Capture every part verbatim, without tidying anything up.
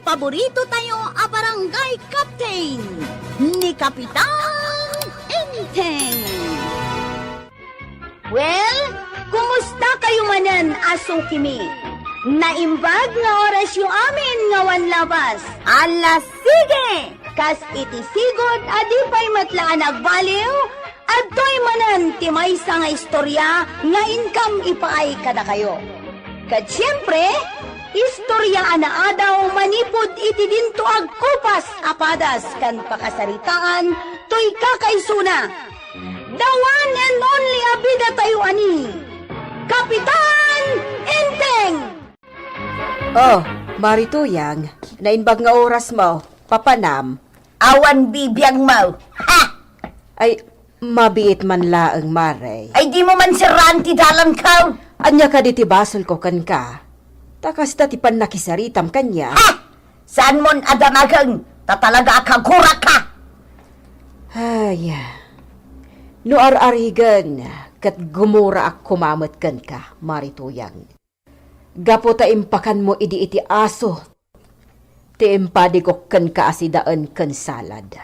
Paborito tayo a barangay captain, ni Kapitan Enteng. Well, kumusta kayo manen a sukimi? Naimbag nga orasyo amin nga awan labas. Ala, sige! Kas iti sigud a di pay met la a nagbaliw, adtoy manen ti maysa nga istorya nga inkam ipaay kadakayo. Ket siempre, istorya a naadaw manipud iti dinto agkupas a padas ken pakasaritaan toy kakaisuna. The one and only a bida tayo a ni Kapitan Enteng! Oh, Mari Tuyang, naimbag nga orasmo, papanam. Awan bibiangmo. Ha! Ay, mabiit man laeng, Mare. Ay, dimo man serraan ti dalanko. Ania kadi ti basolko kenka? Ta kasta ti pannakisaritam kaniak. Ha! Saanmon a damagen, ta talaga a kagurakka. Ay, no ar-arigen, ket gumuraak koma met kenka, Mari Tuyang. Gapu ta impakanmo idi iti aso ti impadikok kenka a sidaen ken salad.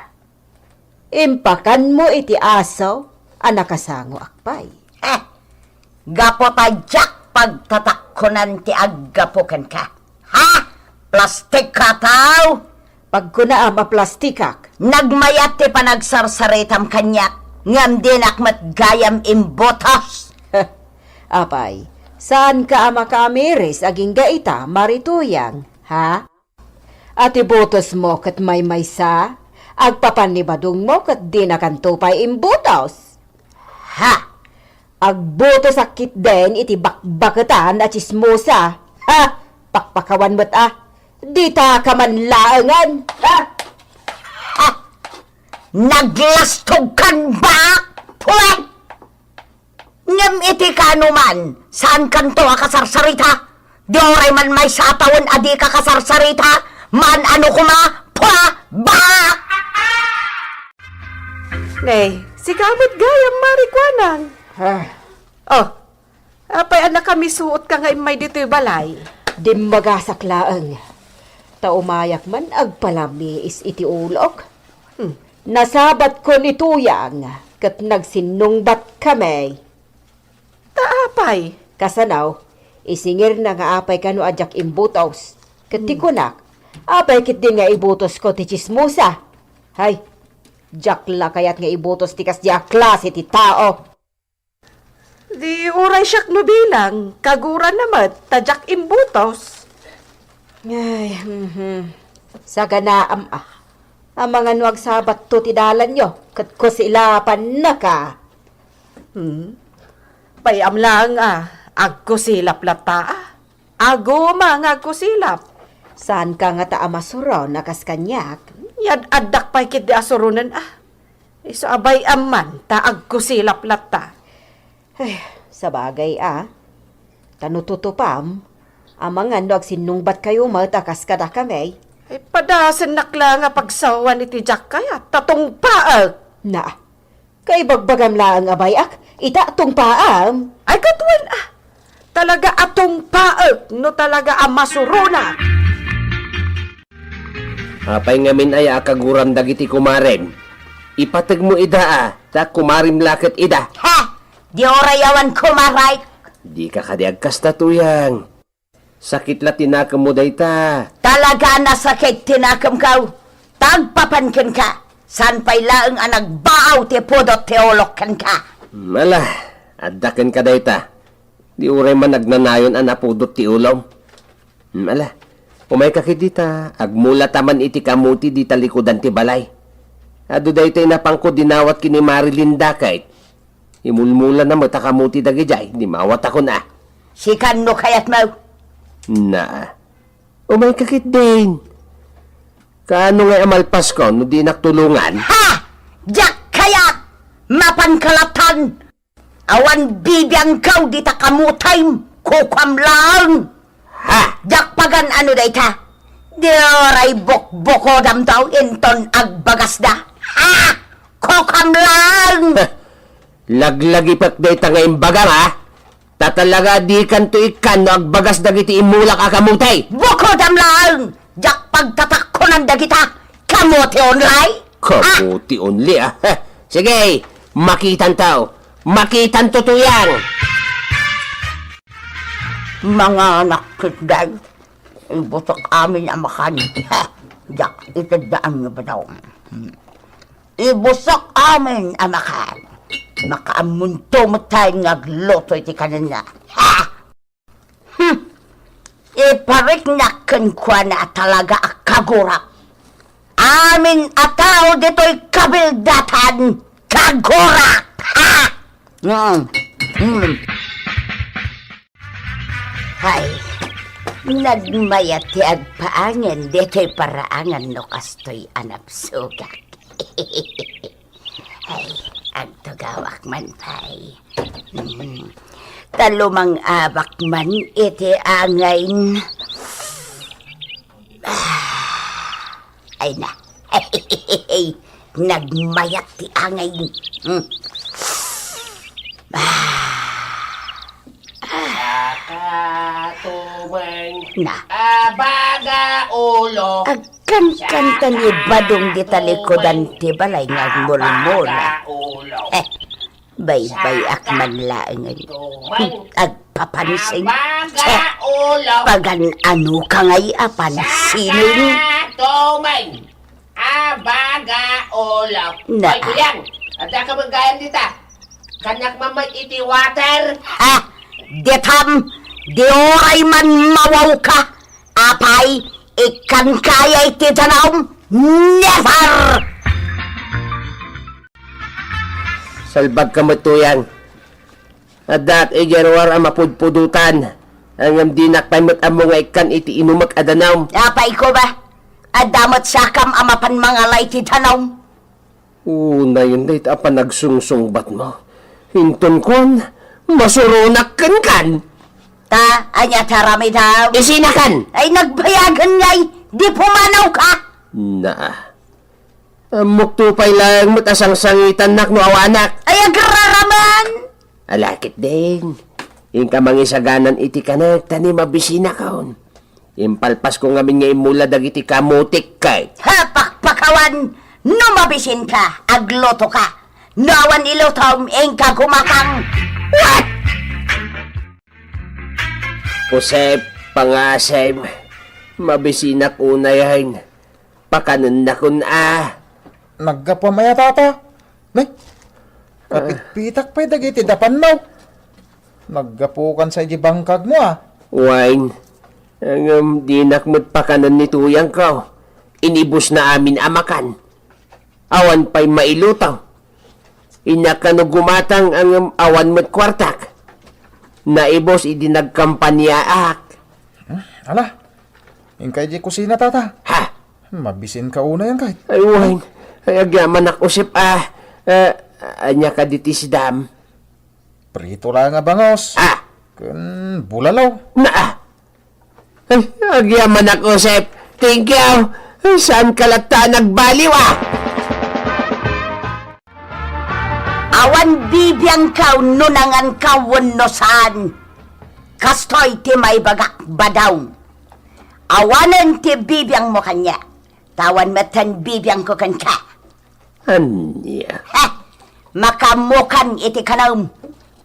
Impakanmo iti aso a nakasangoak pay. Eh, gapu ta diak pagtatakkonan ti aggapu kenka. Ha? Plastikka a tao? Pagkunaam a plastikak. Nagmayat ti panagsarsaritam kaniak, ngem dinak met gayam imbutos. Apay, saanka a makaamiris agingga ita, Mari Tuyang, ha? A ti butosmo ket maymaysa, agpapan ni badongmo ket dinakanto pay imbutos. Ha? Agbutosak ketdin iti bakbaketan a tsismosa. Ha? Pakpakawan met a. Ditaka man laengen. Ha? Ha? Naglastogkan baak? Puwet! Ngem iti kaanoman, saankanto a kasarsarita? Di uray man maysa a tawen a dika kasarsarita, maan-ano koma, pua, ba! Ne, sika met gayam, Mari Kuanang. Ah. Oh, apay a nakamisuotka nga immay ditoy balay? Dimmagasak laeng. Ta umayak man agpalamiis iti ulok. Hmm. Nasabatko ni Tuyang ket nagsinnungbatkami. Ta apay? Kasano, isingirna nga apay kano a diak imbutos. Ket ti Hmm. kunak, apay ketdin nga ibutosko ti tsismosa? Hay, diak la kayat nga ibutos ti kasdi a klase ti tao. Di uray siak no bilang, kaguranna met, ta diak imbutos. Ay, mhm. Saganaam a. Amangan no agsabatto ti dalanyo, ket kusilapannaka. Hmm? Pay-am laeng a, agkusilap latta a. Aguma nga agkusilap. Saanka ngata a masuron a kas kaniak? Yad-addak pay ketdi a suronen a. Isu a bay-am man ta agkusilap latta. Ay, sabagay a. Ta no tutupam, amangan no agsinnungbatkayo met a kas kadakami. Ay, padasennak la nga pagsawan iti diak kayat, ta tungpaek. Na, kaibagbagam laeng a bay-ak, ita tungpaam. Ay, ket wen a. Talaga a tungpaek no talaga a masuronak. Apay ngamin aya a kaguram dagiti kumarem? Ipategmo ida a, ta kumarem la ket ida. Ha! Di uray awan kumarek. Dika kadi agkasta, Tuyang. Sakit la ti nakemmo dayta. Talaga a nasakit ti nakemko. Tagpapan kenka. Saan pay laeng a nagbaaw ti pudot ti ulok kenka. Ala, adda kenka dayta. Di uray man agnanayon a napudot ti ulom. Hmm, ala, umayka ketdi ta agmulata man iti kamuti dita likudan ti balay. Adu daytoy napangko dinawat ken ni Mari Linda ket imulmulana met a kamuti dagidiay, di mawatakon a. Sikan no kayatmo. Na, umayka ketdin. Kaano ngay a malpasko no dinak tulongan? Ha! Diak kayat! Mapanka latan! Awan bibiangko dita kamutim, kukuam laeng. Ha? Diak pagan-ano dayta. Di uray bukbukodam daw inton agbagasda. Ha? Kukuam laeng. Laglagipek dayta nga imbagam, ha? Ta talaga dikanto ikkan no agbagas dagiti immulak a kamuti. Bukodam laeng. Diak pagtatakkonan dagita kamote only. Ah! Kamote only, ah. Heh, sige, makitanto. Makitanto, Tuyang. Manganak ketdi. Ibusok amin a makan. Heh, diak itaddaan nga badaw. Hmm. Ibusok amin a makan. Makaammonto met tayo nga agluto iti kanenna. Ha! Hmm. Ipariknak kenkuana a talaga a kagurak. Amin a tao ditoy kabildatan, kagurak! Ha! Hmm. Hmm. Ay, nagmayat ti agpaangen ditoy paraangan no kastoy a napsugak. Ay, agtugawak man pay. Hmm. Ta lumang-abak man iti angayen. Ah, ay na. Nagmayat ti angayen. Hmm. Ah. Baka tumeng. Na. Ah, baga ulo. Agkankanta ni Badong di talikudan ti balay nga agmulmula. Baga ulo. Eh, baybay-ak man laengen. Tumeng. Agpapansin. Ah, baga ulo. Pagan-ano ka ngay a pansinen? Saka tumeng. Abaga ulo. Na. Ay, Tuyang, adda ka met gayam dita. Kaniak man met iti water. Ha? Ditam, di uray man mawawka. Apay, ikkanka aya iti danum? Never! Salbagka met, Tuyang. Addaak idiay ruar a mapudpudotan, ngem dinak pay met ammo nga ikkan iti inumek a danum. Apay ko ba? Adda met sakam a mapan mangala iti danum. Unayen dayta a panagsungsungbatmo. Inton kuan, masuronak kenkan. Ta, ania ti aramidem? Isinakan! Ay, nagbayagen ngay, di pumanawka! Na, ammok to pay laeng met a sangsangitannak no awanak. Ay, agraraman! Ala ketdin, inka mangisaganan iti kanek ta ni mabisinakon. Impalpasko ngamin nga immula dagiti kamotek ket. Ha, pakpakawan! No mabisinka, aglutoka. No awan ilutom, inka gumatang. What? Josep, pangasem, mabisinak unayen. Pakanennakon a. Naggapuam aya, Tata? Ne? Kapitpitak pay dagiti dapanmo. Naggapukan sa idi bangkagmo a. Wen, ngem dinak met pakanen ni Tuyangko. Inibusna amin a makan. Awan pay mailuto. Inak kano gumatang ngem awan met kuartak. Naibus idi nagkampaniaak. Hmm, ala. Inka idiay kusina, Tata. Ha? Mabisinka unayen ket. Ay, wen. Ay, agyamanak, Josep, a. Eh, ania kadi ti sidam? Prito laeng a bangus. Ah! Ken bulalo. Na, ah! Ay, agyamanak, Josep. Thank you. Ay, saanka latta a nagbaliw, ah? Awan bibiangko no nanganko wenno saan. Kastoy ti maibagak, Badong. Awanen ti bibiangmo kaniak. Ta awan metten bibiangko kenka. Ania? Ha! Makaammokan iti kanem.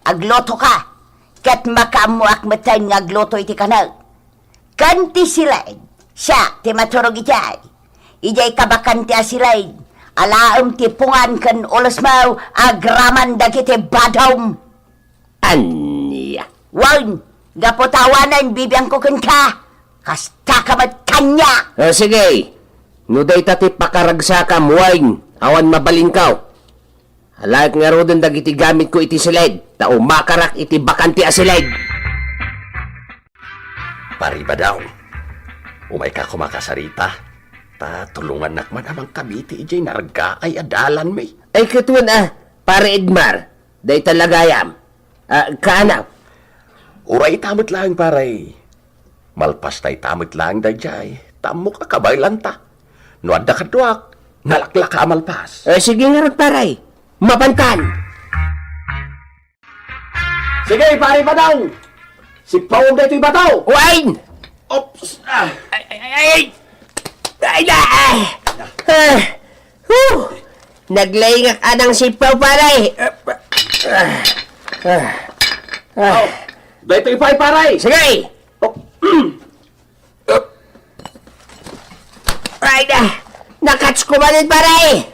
Aglutoka. Ket makaammoak metten nga agluto iti kanem. Ken ti siled, siak ti maturog idiay. Idiay kabakan ti asiled, alaem ti pungan ken ulosmo agraman dagiti badom. Ania? Wen, gapu ta awanen bibiangko kenka, kastaka met kaniak. Ah, sige. No dayta ti pakaragsakam, wen, awan mabalinko. Alaek ngaruden dagiti gamitko iti siled, ta umakarak iti bakante a siled. Pari Badong, umayka koma kasarita, ta tulongannak man a mangkabiti idiay naraggaay a dalanmi. Ay, ket wen a, Pare Edmar, dayta la gayam. Ah, kaanaw? Uray ita met laeng, pare. Malpasta ita met laeng daydiay, ta ammok a kabaelanta. No adda kaduak, nalaklaka a malpas. Eh, sige ngarud, pare. Mapantan! Sige, pare Badong! Sipawem daytoy bato! Wine! Oops! Ah! Ay, ay, ay, ay! Ay, na! Ah! Ah! Huh! Naglaingak anang sippaw, pare! Ah! Ah! Ah! Ah! Oh, daytoy pay, pare! Sige! Oh. Ay, na! Nakats ko manen, pare!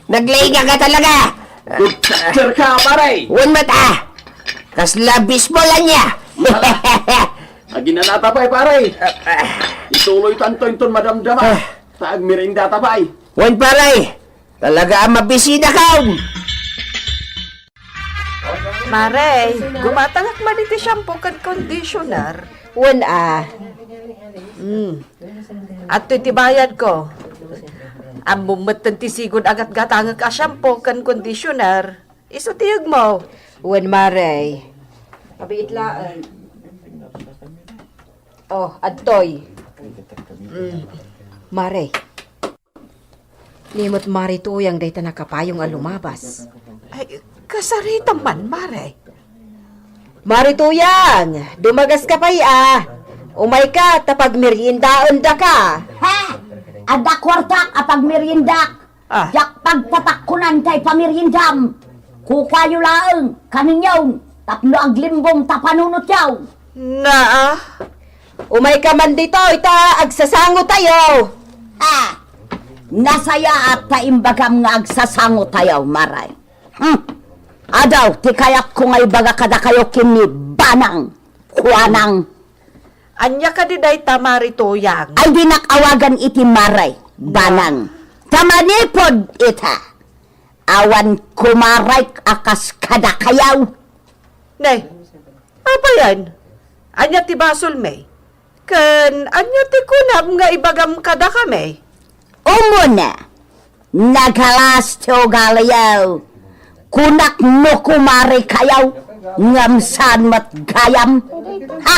Naglaingak ka talaga! Good catcher ka, pare! Wen met, ah! Kasla baseball ania! Aginanata pay, pare! Ituloy tanto inton madamdama. Ah. Ta agmeriendata pay. Wen, pare! Talaga a mabisidakon! Mare, gumatangak man iti shampoo ken conditioner. Wen a. Mm. Adtoy ti bayadko. Ammom metten ti sigud a gatgatangek a shampoo ken conditioner. Isu ti yegmo. Wen, Mare. Abiit laeng. Oh, adtoy. Mm. Mare. Ni met Mari Tuyang dayta nakapayong a lumabas. Ay, kasarita man, Mare. Mari Tuyang, dumagas ka pay a. Umay ka, ta pagmeriendaendaka. Ha? Adda kuartak a pagmeriendak. Ah. Diak pagtatakkunan tay pameriendam. Kukuayo laeng, kaninyo, tapno aglimbong ta panunotyo. Naa. Umay ka man ditoy, ta agsasangotayo. Ah, nasayaat ta imbagam nga agsasangotayo, Mare. Hmm. Adu ti kayatko nga ibaga kadakayo ken ni Banang, kuanang. Ania kadi dayta, Mari Tuyang? Ay, dinak awagan iti Mare, Banang. Ta manipud ita, awan kumarek a kas kadakayo. Ne, apayen? Ania ti basolmi? Ken ania ti kunam nga ibagam kadakami? Umuna, nagalas ti ugaliyo. Kunak no kumarekayo, ngem saan met gayam. Ha?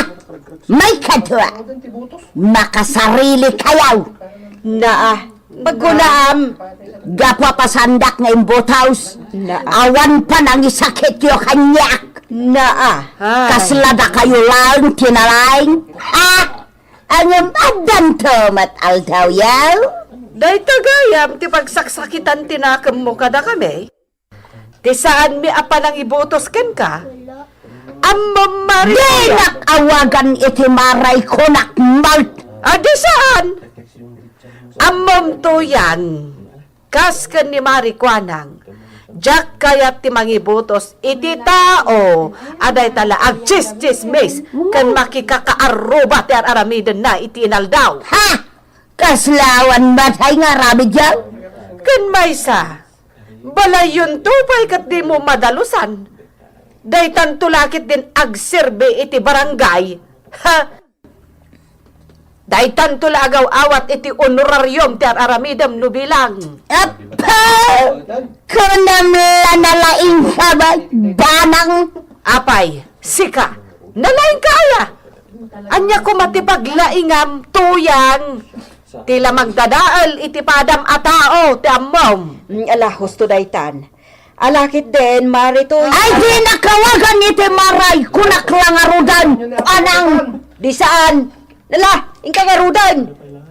Maikadua, makasarili kayo. Naa, pagkunaam. Gapu a pasandak nga imbutos, Naa. Awan panangisakityo kaniak. Naa. Ay. Kasla dakayo laeng ti nalaing. Ha? Ngem addanto met aldawyo? Dayta gayam ti pagsaksakitan ti nakemmo kadakami. Ti saanmi a panangibutos kenka, ammom, Mari Tuyang. Dinak awagan iti Mari, kunak met. Adi saan? Ammom, Tuyang. Kas ken ni Mari kuanang, diak kayat ti mangibutos iti tao a dayta la agtsistsismis ken makikakaarruba ti ar-aramidenna iti inaldaw. Ha? Kasla awan matay nga aramidyo? Ken maysa, balayyonto pay ket dimo madalusan. Daytanto la ketdin agserbi iti barangay. Ha? Daytanto la agaw-awat iti honorarium ti ar-aramidem no bilang. Apa! Kunam la nalaingka, Banang? Apay, sika, nalaingka aya? Ania koma ti paglaingam, Tuyang? Ti la magdadael iti padam a tao ti ammom. Mm, ala, husto daytan. Ala ketdin, Mari Tuyang. Ay, dinak awagan iti Mari, kunak la ngaruden, kuanang. Di saan. Ala, inka ngaruden.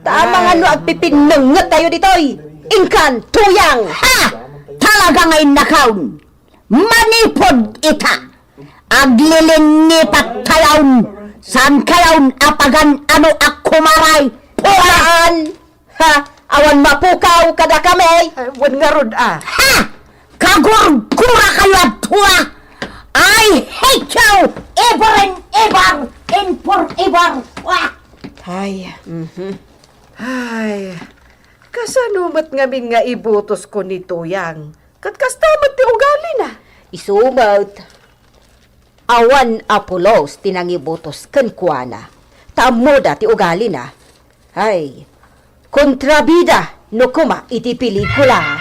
Ta amangan no agpipinnengngetayo ditoy. Inkan, Tuyang. Ha! Talaga nga innakaon. Manipud ita, aglilinnipat kayon, saan kayon a pagan-ano a kumaray, pulaan! Ha? Awan mapukaw kadakami? Eh, wen ngarud a. Ha? Kagurgura kayo a dua! I hate you! Ever and ever and forever! Wah! Ay, mhm. Ay, kasano met ngamin nga ibutos ko ni Tuyang? Ket kasta met ti ugalina. Isu met, awan a pulos ti nangibutos kenkuana, ta ammoda ti ugalina. Ay, kontrabida no koma iti pelikula.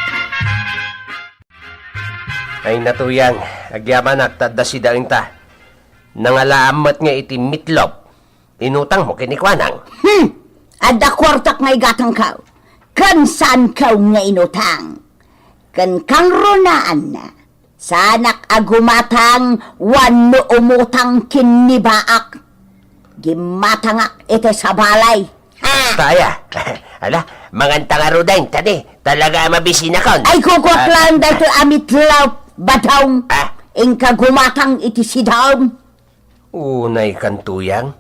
Ay, Tuyang, agyamanak ta adda sidaenta. Nangalaam met nga iti meatloaf. Inutangmo ken ni kuanang. Hmm! Adda kuartak nga igatangko, ken saanko nga inutang. Ken kangrunaanna, saanak a gumatang wenno umutang ken ni baak. Gimmatangak iti sabali. Taya. Ala, manganta ngaruden, tadi. Talaga a mabisinakon. Ay, kukuak Ah, laeng daytoy a meatloaf, Badong. Ah. Inka gumatang iti sidaem. Unay kan, Tuyang.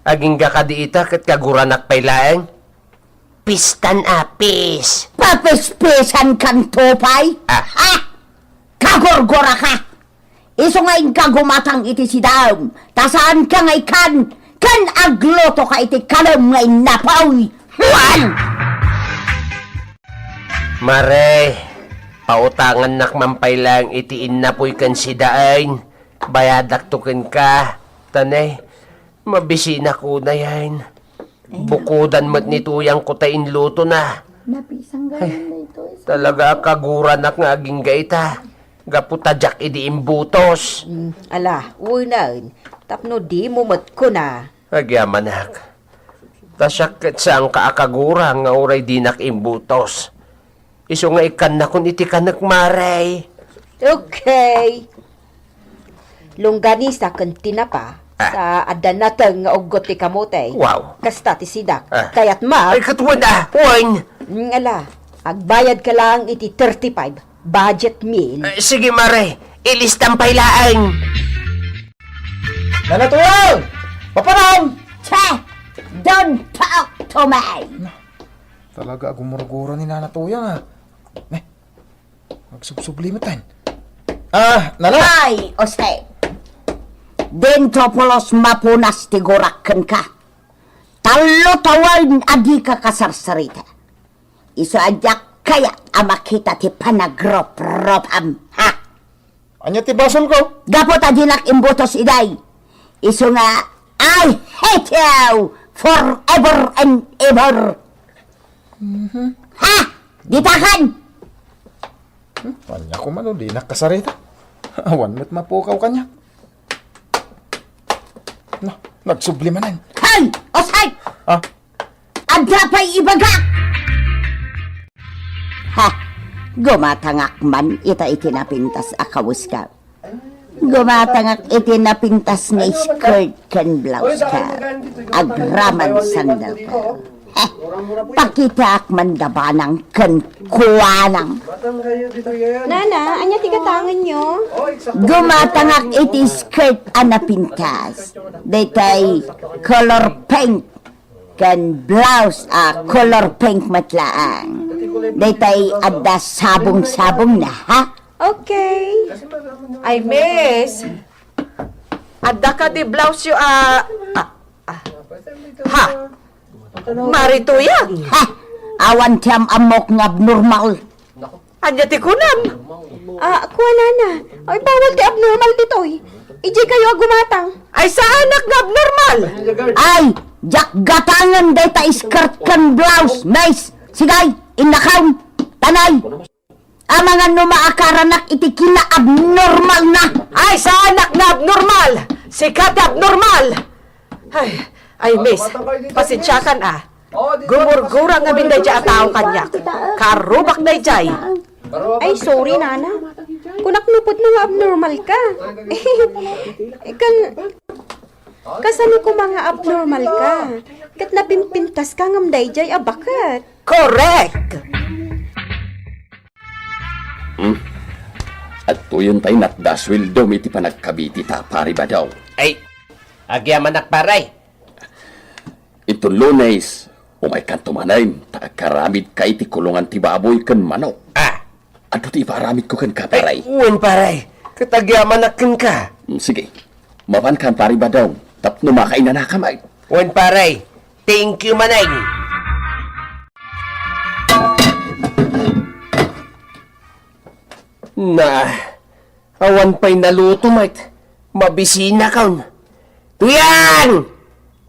Agingga kadi ita ket kaguranak pay laeng. Pistan a pis. Papispiskanto pay? Ah. Ha? Kagurguraka. Isu nga inka gumatang iti sidaem, ta saanka nga ikkan, ken aglutoka iti kanem nga innapuy. Wan! Mare, pautangannak man pay laeng iti innapuy ken sidaen. Bayadakto kenka. Ta ne, mabisinak unayen. Ay, bukodan met ni Tuyangko ta inlutona. Napisang Ay, gayon na ito, eh. Talaga a kaguranak nga agingga ita. Gapu ta diak idi imbutos. Mm, ala, unayen, tapno dimo met kuna. Agyamanak. Ta siak ket saanka a kagura nga uray dinak imbutos. Isu nga ikkannakon iti kanek, Mare. Okay. Longganisa ken tinapa, Ah. sa adda nateng nga uggot ti kamote. Wow. Kasta ti sidak. Ah. Kayatmo? Ay, ket wen, ah, wen. Mm, ala, agbayadka laeng iti thirty-five budget meal. Eh, sige, Mare. Ilistam pay laeng. Nana Tuyang! Papanam! Che! Don't talk to me! Talaga, agumurgura ni Nana Tuyang, ah. Eh, magsubsubli met, ah. Ah, Nana! Ay, Jose! Dintro pulos mapunas ti gurak kenka. Tallo tawen a dika kasarsarita. Isu a diak kayat a makita ti panagropropam, ha? Ania ti basolko? Gapu ta dinak imbutos idiay. Isu nga, I hate you forever and ever. Mhm. Ha? Ditakan! Hmm, ania ko man, o, dinak kasarita. Awan met mapukaw kaniak. Na, nagsubli manen. Hey! Osay! Ah? Adda pay ibagak! Ha! Gumatangak man ita iti napintas a kaweska. Gumatangak iti napintas nga skirt ken blouse ka. Agraman sandal ka. Heh! Pakitaak man da banang ken kuanang. Nana, ania ti gatangenyo? Gumatangak iti skirt a napintas. Daytay color pink. Ken blouse a color pink met laeng. Daytay adda sabong-sabongna, ha? Okay. Ay, miss. Adda kadi blouse-yo a, ah, ah. Ha? Mare Tuyang. Ha? Awan ti am-ammok nga abnormal. Ania ti kunam? Ah, kuanana. Ay, bawal ti abnormal ditoy. Idiay kayo a gumatang. Ay, saanak nga abnormal? Ay, diak gatangen dayta skirt ken blouse, miss. Sige, innakaw. Tanay. Amangan no maakaranak iti kinaabnormal na. Ay, saanak nga abnormal. Sika ti abnormal. Ay, ay, miss, pasensiakan, ah. Gumurgura ngamin daydiay a tao kaniak. Karrubak daydiay. Ay, sorry, Nana. Kunak no pudno nga abnormal ka. Kan, kasano koma nga abnormal ka? Ket napimpintas ka ngem daydiay a baket. Correct! Hmm. Adtoyen tay natda a sueldom iti panagkabiti ta, Pare Badong. Ay, agyamanak, pare. Inton Lunes, umaykanto manen, ta agkaramidka iti kulongan ti baboy ken manok. Ah. Adu ti ipaaramidko kenka, pare. Ay, wen, pare. Ket agyamanak kenka. Hmm, sige. Mapankan, Pare Badong, tapno makainanaka met. Wen, pare. Thank you manen. Na, awan pay naluto met. Mabisinakon. Tuyang!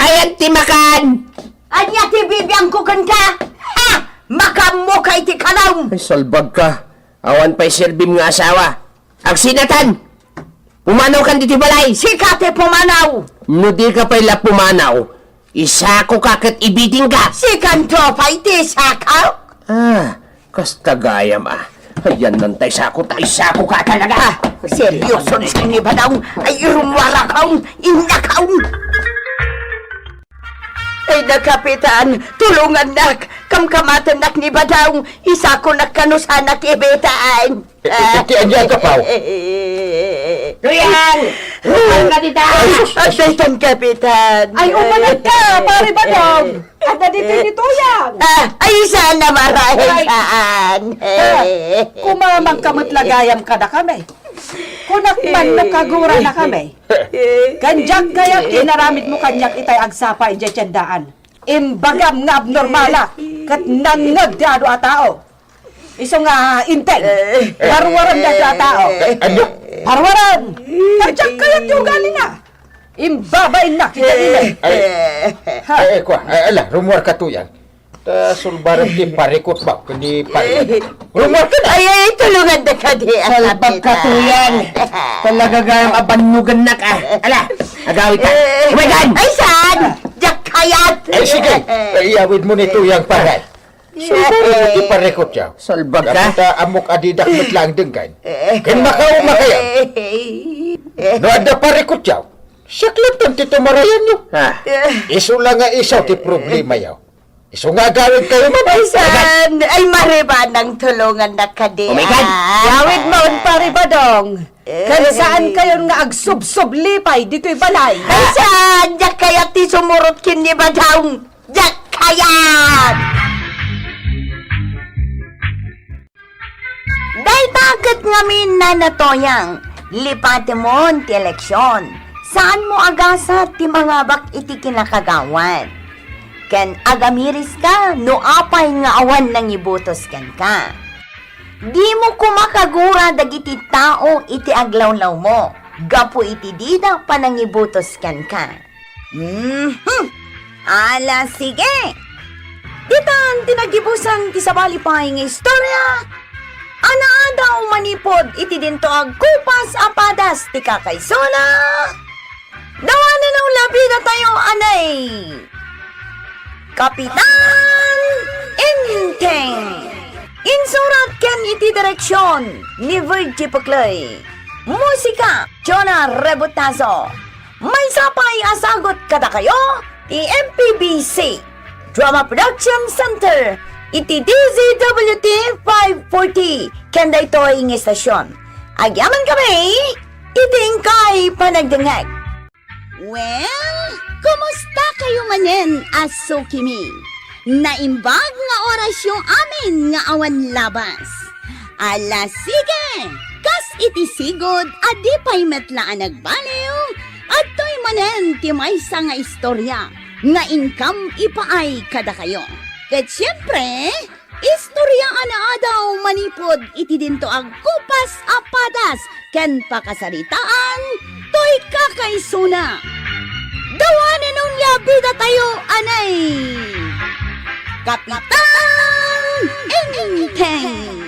Ayan ti makan! Ania ti bibiangko kenka? Ha! Makaammoka iti kanam! Ay, salbagka. Awan pay serbim nga asawa. Agsinatan! Pumanawkan ditoy balay! Sika ti pumanaw! No dika pay la pumanaw, isakoka ket ibitingka! Sikanto pay ti isakok? Ah, kasta gayam, ah. Ayan, nantay sako ta. Isakoka talaga! Seryoso ni Badong, ay irumwarakon, innakon! Ay, na, Kapitan, tulungannak. Kamkamatennak ni Badong. Isakonak kano sanak ibitaan. Eh, eh, ti ania, Kapaw? Tuyang! Upan ka dita! Ay, sus, ay, sus. Daytan, Kapitan. Ay, umanak ka, Pare Badong. Adda ditoy ni Tuyang. Ah, ay, saan na marahil Ay. Saan? Ah, kumamang ka met la gayam kadakami. Kunak man no kagura na kami. Ken diak kayat ti inaramidmo kaniak itay agsapa idiay tiendaan. Imbagam nga abnormalak ket nangngeg ti adu a tao. Isu nga inted, parwarem daytoy a tao. Eh, ania? Parwarem! Ket diak kayat ti ugalina. Imbabainnak idiay imi. Ay, Ha? Ay, kua, ay, ala, rummuar ka, Tuyang. Ta sulbaren ti parikut ba ken ni pare. Rummuar ka na. Ay, ay, tulungandaka kadi, Salbag ka, Kapitan. Tuyang. Talaga gayam a bannugennak, ah. Ala, agawid ka. Eh, Umegan! Ay, saan? Diak kayat. Ay, sige. Ay, iyawidmo ni Tuyang, pare. Sulbaren ti parikut, yaw. Salbag ka? Dapita ammok a didak met laeng denggen. Ken makauma kayo. No adda parikut, yaw, siak laeng ti tumarayanyo. Ah. Isu la nga isu ti problema, yaw. Isu nga agawid kayo man. Ay, saan? Ay, maribanang tulungannak kadi, Umegan! Ah. Yawid mo, Pare Badong. Ken saan kayon nga agsubsubli pay ditoy balay? Ay, saan? Diak kayat ti sumurot ken ni Badong. Diak kayat! Dayta ket ngamin, Nana Toyang, lipatemon ti eleksion. Saanmo a gasat ti mangabak iti kinakagawad. Ken agamiriska no apay nga awan nangibotos kenka. Dimo koma kagura dagiti tao iti aglawlawmo gapu iti dida panangibotos kenka. Mhm. Ala, sige. Ditan ti nagibusan ti sabali pay nga istorya a naadaw manipud iti dinto agkupas a padas ti kakaisuna. Dawanen a ulabidatayo anay Kapitan Enteng. Insurat ken iti direksion ni Virgie Puclay. Musika, Jonah Rebotazo. Maysa pay a sagut kadakayo ti M P B C Drama Production Center iti D Z W T five forty ken daytoy nga istasyon. Agyaman kami iti inkay panagdengngeg. Well, kumusta kayo manen a sukimi? Naimbag nga orasyo amin nga awan labas. Ala, sige! Kas iti sigud a di pay met la a nagbaliw, adtoy manen ti maysa nga istorya nga inkam ipaay kadakayo. Ket siempre, istorya a naadaw manipud iti dinto agkupas a padas ken pakasaritaan toy kakaisuna. Dawanen a ulabidatayo anay Kapitan Enteng.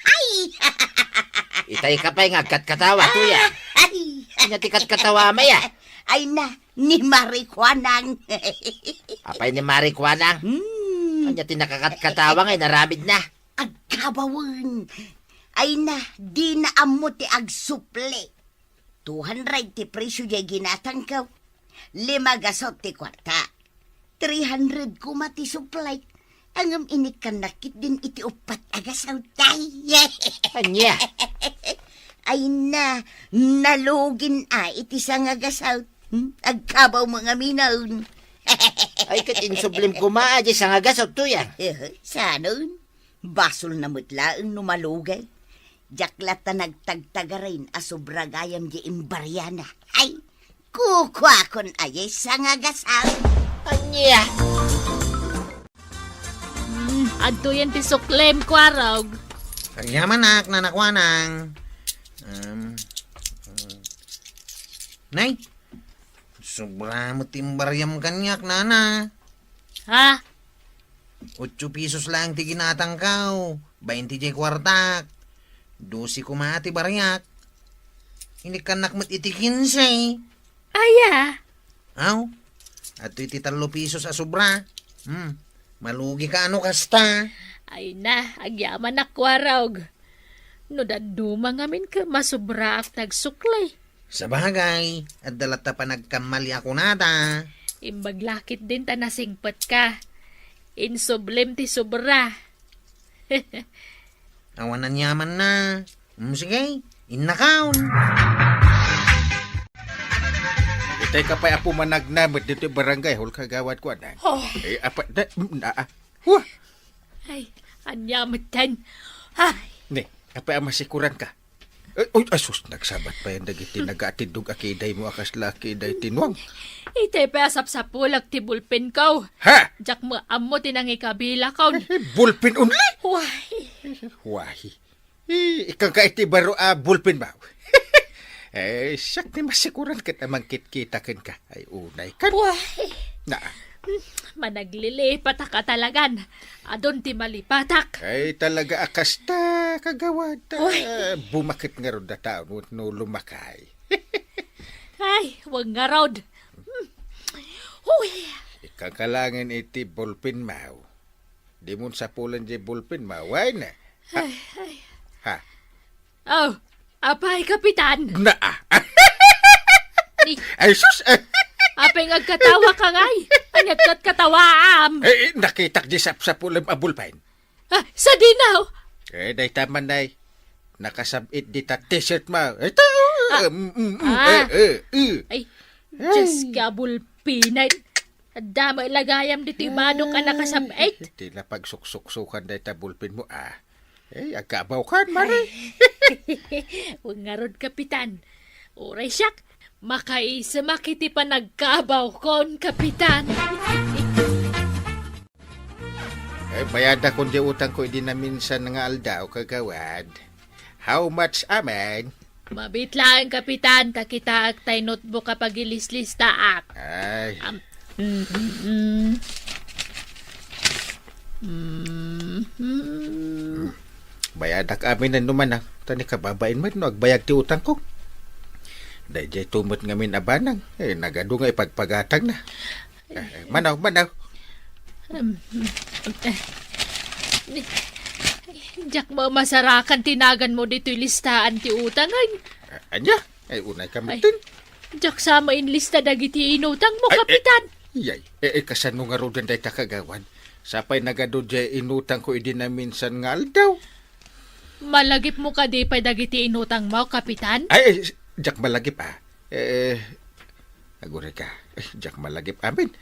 Ay! Itay ka pay nga agkatkatawa, Tuya. Ay! Ania ti katkatawa, Maya? Ay na, ni Mari Kuanang. Apay ni Mari Kuanang? Hmm. Ania ti nakakatkatawa nga inaramidna? Agkabawen. Ay na, dina ammo ti agsupli. Two hundred ti presyo diay ginatangko. Lima gasut ti kuarta. Three hundred koma ti suplay. Ngem inikkannak ketdin iti uppat a gasut. Ay! Ania? Ay na, nalugin a iti sanga gasut. Hmm? Agkabaw mo nga minun. Ay, ket insublim koma a di sanga gasut, Tuya. Sanon? Basolna met laeng no malugay. Diak latta nagtagtagarin a sobra gayam di imbariana. Ay, kukuakon a di sanga gasut. Ania? Hmm, adtoyen ti suklem, Kuarog. Agyamanak, Nana Kuanang. Um, um. Nay, sobra met ti imbariam kaniak, Nana. Ha? Otso pesos laeng ti ginatangko, bainte diay kuartak. Dose koma ti bariak. Inikkannak met iti kinse. Aya? Aw, adtoy ti tallo pesos a sobra. Hmm, malugi ka no kasta. Ay na, agyamanak, Kuarog. No dadduma ngamin ket masobraak ti agsukli. Sabagay, adda latta panagkammali a kunada. Imbag la ketdin ta nasingpetka. Insublim ti sobra. Awan aniamanna. Mm, sige, innakaon. Itay ka pay, Apo, managnamet ditoy barangay hall, kagawad ko, anak. Oh. Eh, apa, da, mm, ah, ah. Huh! Ay, ania metten. Ay. Ne, apay a masikuranka? Eh, uy, asus, nagsabat payen dagiti nagaatiddog a kidaymo a kasla kiday ti nuang. Itay pay a sapsapulek ti bulpenko. Ha? Diak met ammo ti nangikabilakon. Eh, bulpen only? Why? Why? Eh, ikkan ka iti baro a bulpen ba? Eh, siak ti masikuran ket a mangkitkita kenka. Ay, unay kan. Why? Na. Managlilipatak a talagan. Adun ti malipatak. Ay, talaga a kasta, kagawad. Uy. Bumaket ngarud a tao no, no lumakay. Ay, wag ngarud. Hmm. Uy. Ikakalangen iti bulpen, maw. Dimon sapulen di bulpen, maw. Ay, na. Ha? Ay, ay. Ha? Oh, apay, Kapitan? Na, ah. Ni- Ay, sus, eh. Apay nga agkatawa ka ngay? Ania ti katawaam? Eh, eh, nakitak di sapsapulem a bulpen. Ah, sadino? Eh, dayta man ay. Nakasab-it dita t-shirt mo. Ito, Ah. mm, mm, mm, Ah. eh, eh, eh. Ay, Diyos Ay. ka, bulpinay. Adda met la gayam ditoy badok a nakasab-it. Ti la pagsuksuksukan dayta bulpin mo, ah. Eh, agkabaw kan, Mare. Ay. Wag ngarud, Kapitan. Uray siak, makaisemak iti panagkabawkon, Kapitan. Eh, bayadakon di utangko idi naminsan nga aldaw, kagawad. How much amen? Mabiit laeng, Kapitan, ta kitaek tay notebook a pagilislistaak. Ay. Am-, mm, mm, mm. Mm, mm. Bayadak amin no man, ah. Ta ni kababain met no agbayag ti utangko. Daydiay to met ngamin a banang. Eh, nagadu nga ipagpagatangna. Eh, eh, manaw, manaw. Um, eh, diak mamasarakan ti naganmo ditoy listaan ti utang, ay. A-, ania? Ay, unay ka Ay, metten. Diak sa mainlista dagiti inutangmo, Ay, eh, Kapitan. Iyay, eh, eh, kasano ngaruden dayta, kagawad? Sapay nagadu diay inutangko idi naminsan nga aldaw. Malagipmo kadi pay dagiti inutangmo, Kapitan? Ay, ay, diak malagip, ah. Eh, aguray ka. Eh, diak malagip amin.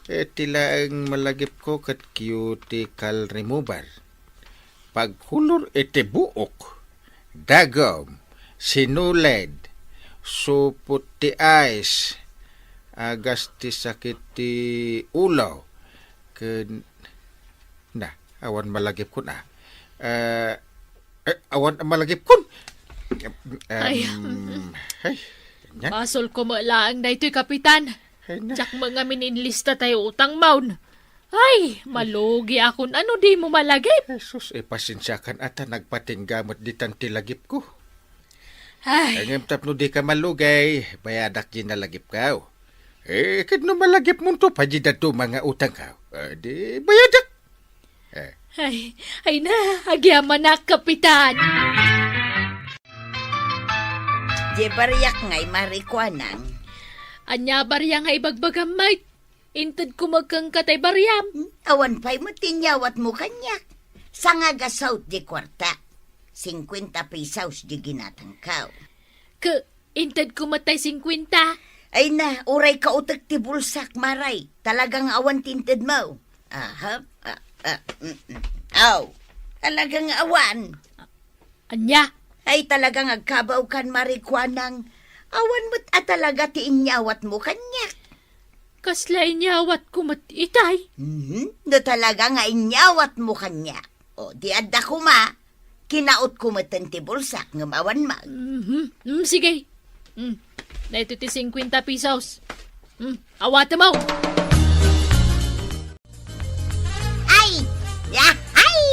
Eh, ti laeng malagipko ket cuticle remover. Pagkulor iti buok, dagom, sinuled, supot ti eyes, agas ti sakit ti ulo, ken Na, awan malagipkon, ah. Eh, eh, awan malagipkon. Em, Ay, ay, ania? Basolko met laeng daytoy, Kapitan. Ay, na. Diak met ngamin inlista tay utangmon. Ay, malugiakon no dimo malagip. Jesus, eh, pasensiakan a ta nagpatingga met ditan ti lagipko. Ay. Ay, ngem tapno dika malugi, bayadak diay nalagipko. Eh, ket no malagipmonto pay diay dadduma nga utangko, eh, di bayadak. Eh. Ay, ay na, agyamanak, Kapitan. Diay bariak ngay, Mari Kuanang. Ania bariak nga ibagbagam, Mike? Intedko met kenka tay bariam. Hmm, awan pay met ti inyawatmo kaniak. Sangagasaw ti kuarta. Singkuenta pesos diay ginatangko. Ke, Intedko met tay singkuenta. Ay na, uray kautek ti bulsak, Mari. Talaga nga awan ti intedmo. Aha. Ah, ah, mm, mm. Aw, talaga nga awan. Ania? Ay, talaga nga agkabawkan, Mari Kuanang. Awan met a talaga ti inyawatmo kaniak. Kasla inyawatko met itay? Mhm. No talaga nga inyawatmo kaniak. O, di adda koma. Kinautko metten ti bulsak ngem awan met. Mhm. Mm, sige. Mm. Daytoy ti singkuenta pesos. Mm, awatem, aw. Ay! Ay!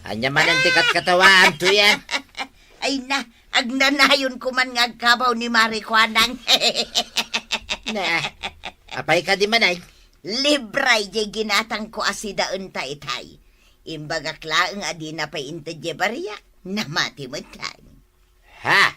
Ania manen ti katkatawaanto, ya? Ay na, agnanayon ko man nga agkabaw ni Mari Kuanang. Na, apay kadi man ay? Libre diay ginatangko a sidaenta itay. Imbagak laeng a dina pay inted diay bariak, namati metten. Ha?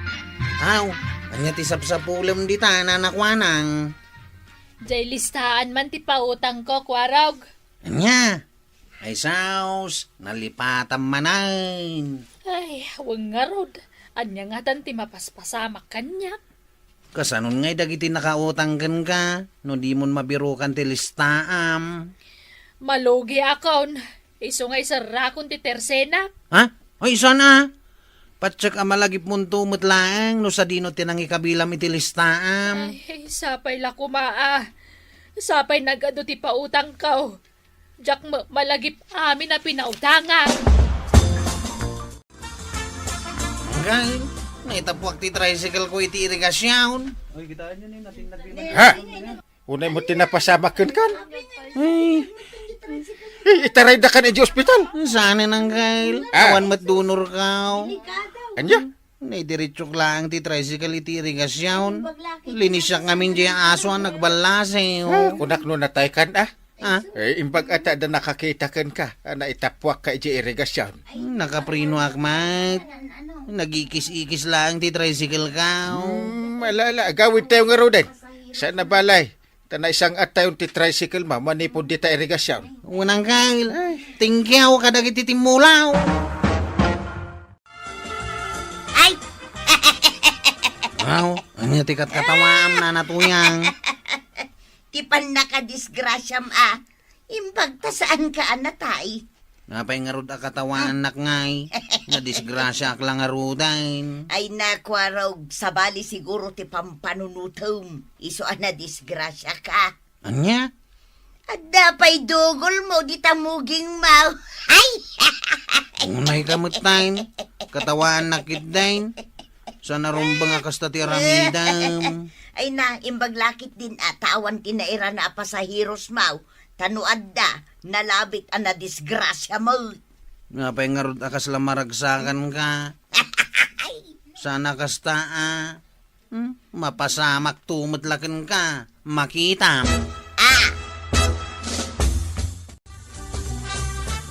Aw, ania ti sapsapulem dita, Nana Kuanang? Jay listaan man ti pautangko, Kuarog. Ania? Ay sus, nalipatam manen. Ay, wen ngarud. Ania ngatan ti mapaspasamak kaniak? Kasanon ngay dagiti nakautang kenka, no dimon mabirukan ti listaam? Malugiakon. Isu nga iserrakon ti tersenak. Ha? Ay, saan a? Patiek a malagipmonto met laeng no sadino ti nangikabilam iti listaam. Ay, sapay la koma a. Sapay nagadu ti pautangko. Diak met malagip amin a pinautangak. Anggain, naitapuak ti tricycle ko iti irigasion. Oy, kitaan nyo ni, nating nagbilang. Ha? Unay mo ti napasamak kenkan? Ay. Eh, itarayda kan iti ospital. Saan, Anggain? Ah. Awan met donor ka. Anya? Naidiritsok laeng ti tricycle iti irigasion. Linisiak ngamin di aso a nagballasew. Ah, kunak no nataykan, ah. Ah? Eh, imbag ata da nakakita kenka, a naitapuak ka iti irigasion. Nakaprinoak met. Nagikis-ikis laeng ti tricycle ka. Hmm, ala, ala, agawid tayo ngaruden. Saan a balay? Ta naisang-at tayon ti tricycle mo, manipud dita irigasion. Unang kail. Ay. Tingkiaw kadagiti timmulaw. Ay! Aw, ania ti katkatawaam, Nana Tuyang? Ti pannakadisgrasiam a, imbag ta saanka a natay. Apay ngarud a katawaannak ngay? Nadisgrasiaak la ngaruden. Ay, nakuarog, sabali siguro ti pampanunutem. Isu a nadisgrasiaka. Ania? Adda pay dugolmo dita mugingmo. Ay! Unay ka met tayn. Katawaannak ketdin. Saan a rumbeng a kasta ti aramidem. Ay na, imbag la ketdin a ta awan ti nairana a pasaherosmo. Ta no adda, nalabit a nadisgrasiamo. Apay ngarud a kasla maragsakanka? Saan a kasta a. Hmm? Mapasamakto met la kenka. Makitam. Ah!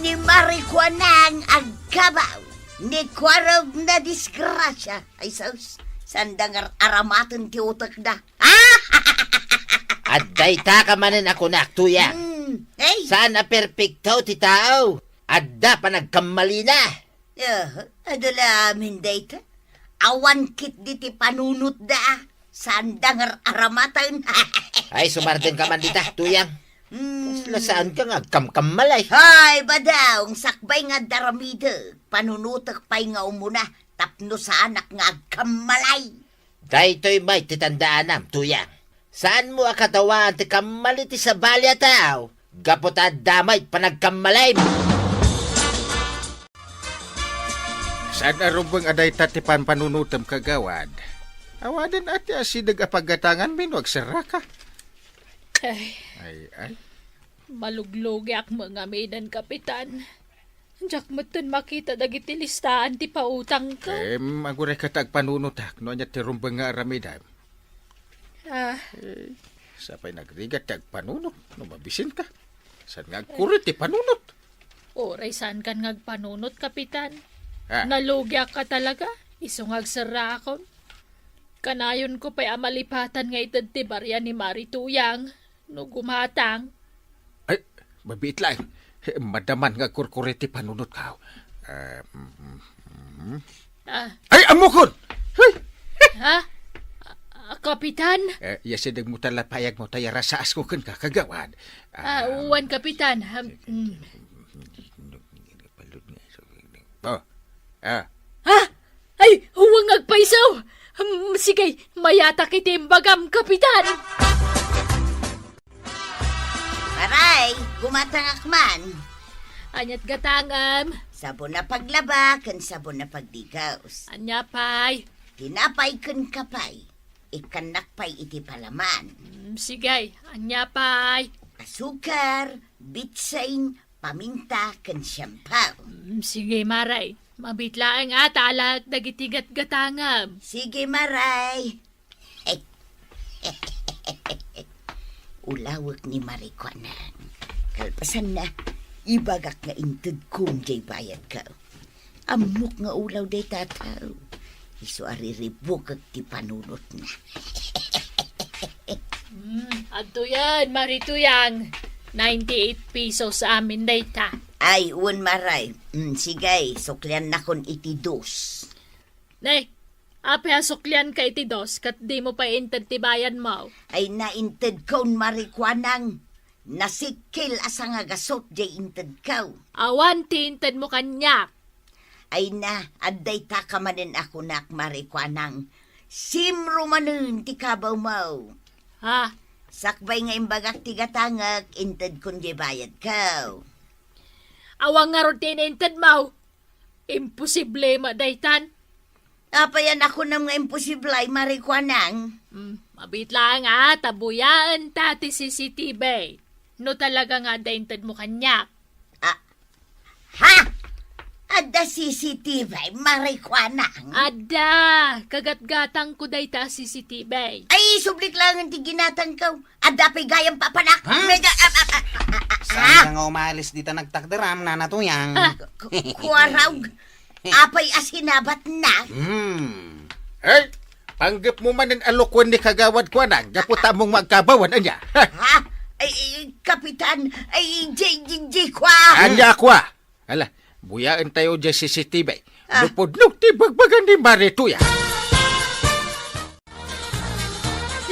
Ni Marikuanang agkabaw, ni Kuarog nadisgrasia. Ay sus, sanda nga aramaten ti utekda. Adda ita ka manen a kunak, Tuyang. Hmm, ay. Saan a perpekto ti tao? Adda panagkammalina. Ah, adda la amin dayta. Awan ketdi ti panunotda, a. Sanda nga ar-aramaten. Ay, sumardeng ka man dita, Tuyang. Hmm. Kasla saanka nga agkamkammalay. Hay, badaw, sakbay nga adda aramidek, panunotek pay nga umuna, tapno saanak nga agkammalay. Daytoy met ti tandaanam, Tuyang. Saanmo a katawaan ti kammali ti sabali a tao gapu ta adda met panagkammalim. Saan a rumbeng a dayta ti panpanunotem, kagawad? Awanen a ti asideg a paggatanganmi no agserraka. Ay, Ay, ay. Maluglugiak met ngaminen, Kapitan. Diak metten makita dagiti listaan ti pautangko. Em, agurayka ta agpanunotak no ania ti rumbeng nga aramidem. Ah. Eh, sapay nagrigat ti agpanunot no mabisinka. Saan nga agkuri ti panunot? Uray saankan nga agpanunot, Kapitan. Ah. Nalugiak ka talaga. Isu nga agserrakon. Kanayonko pay a malipatan nga ited ti baria ni Mari Tuyang no gumatang. Ay, mabiit laeng. Madaman nga agkurkuri ti panunotko. Ah, mm, mm, mm. Ah. Ay, ammokon! Hey! Ha? Ah, Kapitan? Eh, asidegmo ta la payagmo ta iyarasasko kenka, kagawad. Ah, Ah, wen, Kapitan. Ham-, mm. Oh. Ah. Ha? Ay, huwang agpayso! Hmm, sige, mayatak iti imbagam, Kapitan! Maray, gumatangak man. Ania't gatangam? Sabon a paglaba ken sabon a pagdigos. Ania pay? Tinapay ken kape. Ikkannak pay iti palaman. Mm, sige, ania pay? Asukar, bitsin, paminta, ken siampaw. Mm, sige, Maray. Mabiit laeng a ta alaek dagiti gatgatangam. Sige, Maray. Ulawek ni Marikuanang. Kalpasanna, ibagak nga intedkom jay bayadko. Ammok nga ulaw dayta a tao. Isu a riribukek ti panunotna. Hmm, adtoyen, Mari Tuyang. Ninety-eight pesos amin dayta. Ay, wen, Maray. Hmm, sige, sukliannakon iti dos. Ne, apay a suklianka iti dos ket dimo pay inted ti bayadmo? Ay, naintedkon, Marikuanang. Nasikkel a sangagasut jay intedko. Awan ti intedmo kaniak. Ay na, adda ita ka manen a kunak, Marikuanang. Simro manen ti kabawmo. Ha? Sakbay nga imbagak ti gatangek, intedkon jay bayadko. Awan ngarud ti inintedmo. Imposible met daytan. Apay a nakunam nga imposible, Marikuanang? Hmm, mabiit laeng a ta buyaenta ti C C T V. No talaga nga adda intedmo kaniak. Ah, ha? Adda C C T V, Marikuanang? Adda! Kagatgatangko dayta a C C T V. Ay, sublik laengen ti ginatangko. Adda pay gayam papanak. Ha? Mega, ah, ah, ah, ah, ah, ah. Saan ka nga umalis dita nagtakderam, Nana Tuyang? Ah, ku-, ku-, kuaraw. Apay a sinabatna? Hmm. Hey, panggepmo manen a lukuen ni Kagawad Kuanang, gapu ta ammom nga agkabawan, ania? Ha? Ay, ay, Kapitan, ay, jay, jay, jay, kua. Ania, kua? Ala, buyaentayo jay C C T V. Ah. No pudno ti bagbaga ni Mari Tuyang.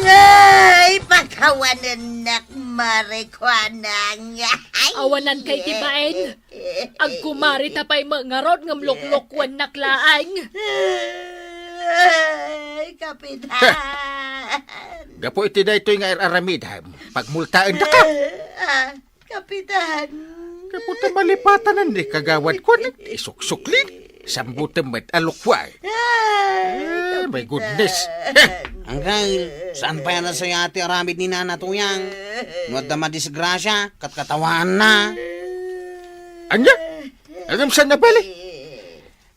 Ay, pakawanennak, Marikuanang. Ay. Awananka iti bain. Agkumarita pay met ngarud ngem luklukuennak laeng. Ay, Kapitan. Gapu iti daytoy nga ar-aramidem, pagmultaendaka. Ah. Kapitan. Gapu ta malipatanan ni Kagawad Kuanang, isuksuklin, sambutem met a lukua. Ay, Eh, my Kapitan. Goodness. Angkel, saan pay a nasayaat ti aramid ni Nana Tuyang? No adda madisgrasia, katkatawaanna. Ania? Ngem saan a bali?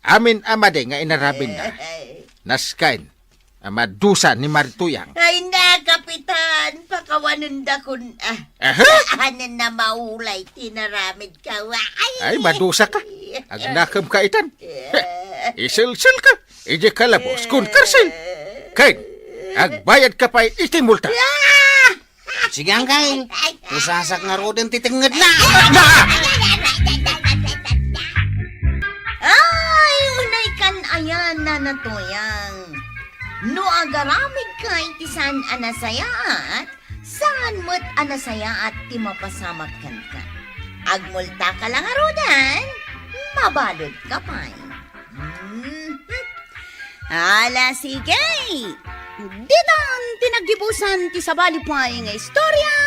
Amin a madi nga inaramidna. Nasken a madusa ni Mari Tuyang. Ay na, Kapitan, pakawanendakon, ah. Aha? Saanen a maulay ti inaramidko. Ay. Ay, madusaka. Agnakemka itan. Iselselka idiay kalabos kun karsel. Ken agbayadka pay iti multa. Ah! Sige, angkel. Pusasak ngaruden ti tengngedna. Ay, unaykan aya, Nana Tuyang. No agaramidka iti saan a nasayaat, saan met a nasayaat ti mapasamak kenka. Agmultaka la ngaruden, mabaludka pay. Mhm. Ala, sige. Ditan ti naggibusan ti sabali pay nga istorya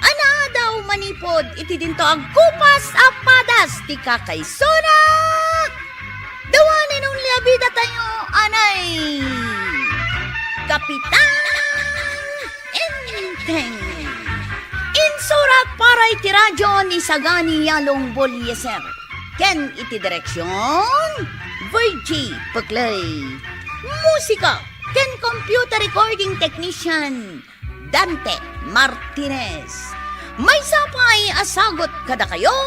a naadaw manipud iti dinto a gupas a padas ti kakaisuna. The one and only Bida tayo, anay! Kapitan Enteng! Insurat para iti radyo ni Sagani Yalong Bolieser. Ken iti direksyon, Virgie Puclay. Musika ken computer recording technician, Dante Martinez. Maysa pay a sagut kadakayo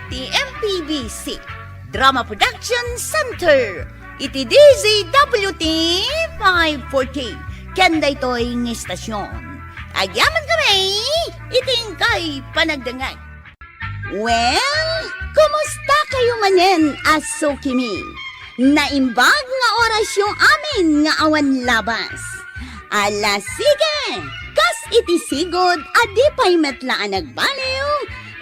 ti M P B C Drama Production Center iti D Z W T five forty ken daytoy nga istasyon. Agyaman kami iti inkay panagdengngeg. Well, kumusta kayo manen a sukimi? Naimbag nga orasyo amin nga awan labas. Ala, sige! Kas iti sigud a di pay met la a nagbaliw,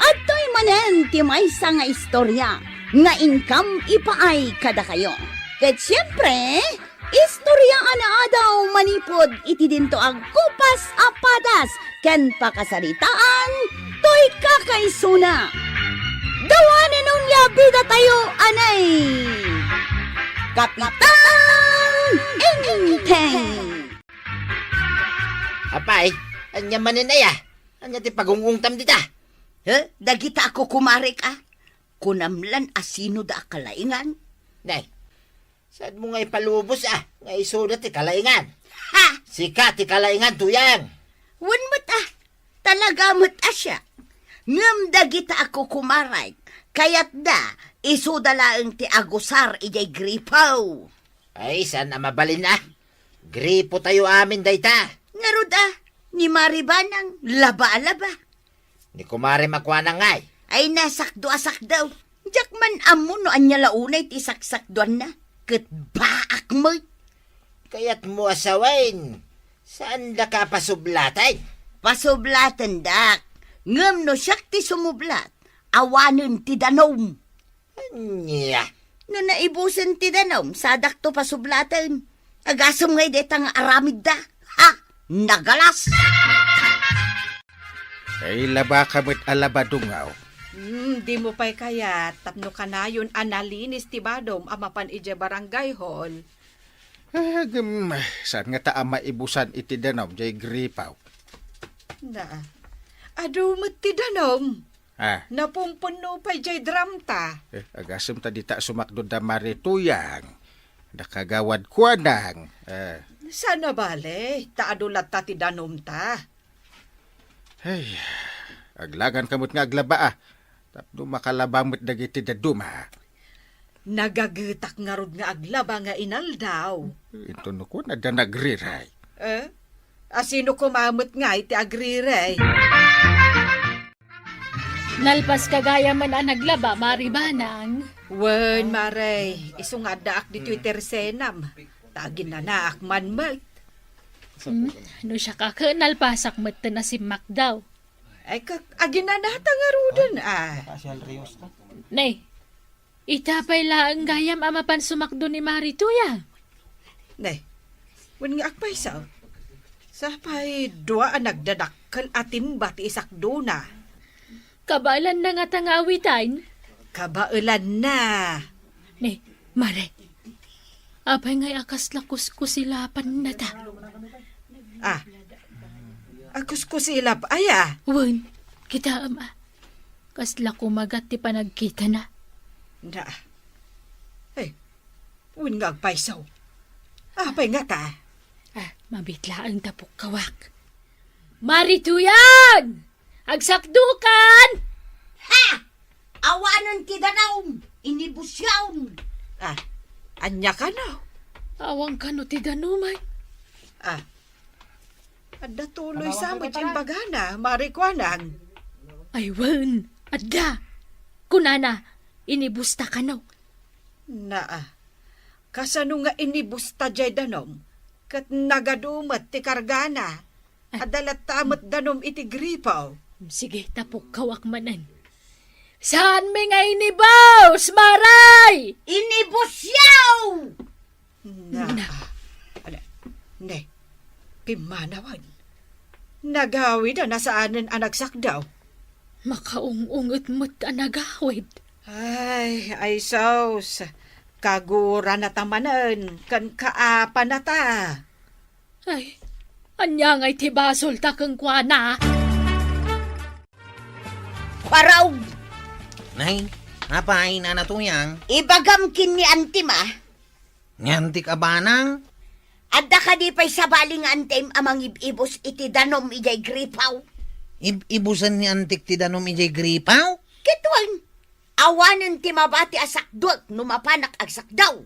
adtoy manen ti maysa nga istorya nga inkam ipaay kadakayo. Ket siempre, istorya a naadaw manipud iti dinto agkupas a padas ken pakasaritaan toy kakaisuna. Dawanen onia bida tayo, anay! Kapitan Enteng! Apay, ania manen aya? Ania ti pagungungtam dita? He? Dagita a kukumarek a. Kunam lan a sino da a kalaingan? Nay, saan mo nga ipalubos a, nga isuda ti kalaingan? Ha! Sika ti kalaingan, Tuyang! Wen met a, talaga met a siak. Ngem dagita a kukumarek, kayatda, isuda laeng ti agusar idiay gripo. Ay, saan a mabalin a. Gripo tayo amin dayta. Ngarud a, ni Mari Banang, laba a laba. Ni kumarem a kuana ngay. Ay, nasakdo a sakdo. Diak man ammo no ania la unay ti saksakdoanna. Ket baak met. Kayat mo a sawen, saan daka pasublaten? Pasublatendak. Ngem no siak ti sumublat, awanen ti danum. Ania? No naibusen ti danum, sadakto pasublaten. Agasem ngay deta nga aramidda. Ha! Nagalas! Ay, laba ka met a laba, dungaw. Hmm, di mo pay kayat tapno kanayon a nalinis ti badom a mapan idiay barangay hall. Ah, gem, saan ngata a maibusan iti danum jay gripo? Na, adu met ti danum. Ah. Napumpunno pay jay drum ta. Eh, agasem ta dita sumakdo da Mari Tuyang. Da Kagawad Kuanang. Eh. Saan a bale, ta adu latta ti danum ta. Hey, aglagan ka met nga aglaba a. Tapno makalaba met dagiti daduma. Nagagetak ngarud nga aglaba nga inaldaw. Inton no kuan, adda nagriray. Eh? Asino koma met ngay ti agriray? Nalpas ka gayam a naglaba, Mari Banang. Wen, Mare, isu nga addaak ditoy tersenam. Ta aginanaak man met. Hmm? No siak a ket nalpasak metten a simmakdaw. Ay, ket aginanata ngaruden, a. Nay, ita pay laeng gayam a mapan sumakdo ni Mari Tuyang. Nay, wen nga agpayso. Sapay dua a nagdadakkel a timba ti isakdona. Kabaelanna ngata nga awitan? Kabaelanna. Nay, Mare, apay ngay a kasla kuskusilapannata? Ah, a kuskusilap aya? Wen, kitaem a. Kasla kumagat ti panagkitana. Na. Eh, wen nga agpayso. Apay ngata? Ah, mabitlaeng ta pukkawak. Mari Tuyang! Agsakdukan! Ha! Awanen ti danum, inibusyon! Ah, ania kano? Awan kano ti danumay. Ah, adda tuloy sa met imbagana, Mari Kuanang. Ay, wen, adda. Kunana, inibusta kano. Naa, kasano nga inibusta jay danum? Ket nagadu met ti kargana. Adda latta met danum iti gripo. Sige, ta pukkawak manen. Saanmi nga inibus, Maray! Inibusyaw! Na. Na. Ala, ne, pimmanawen. Nagawid a nasaanen a nagsakdaw. Makaung-unget met a nagawid. Ay, ay sus. Kagurana ta manen ken kaapana ta. Ay, ania ngay ti basolta kenkuana? Kuaraw! Nay, apay, Nana Tuyang? Ibagam ken ni antim a. Ni antik a banang? Adda kadi pay sabali nga antim a mangib-ibus iti danum idiay Gripaw? Ib-ibusen ni antik ti danum idiay Gripaw? Ket wen, awanen ti mabati a sakduek no mapanak agsakdaw.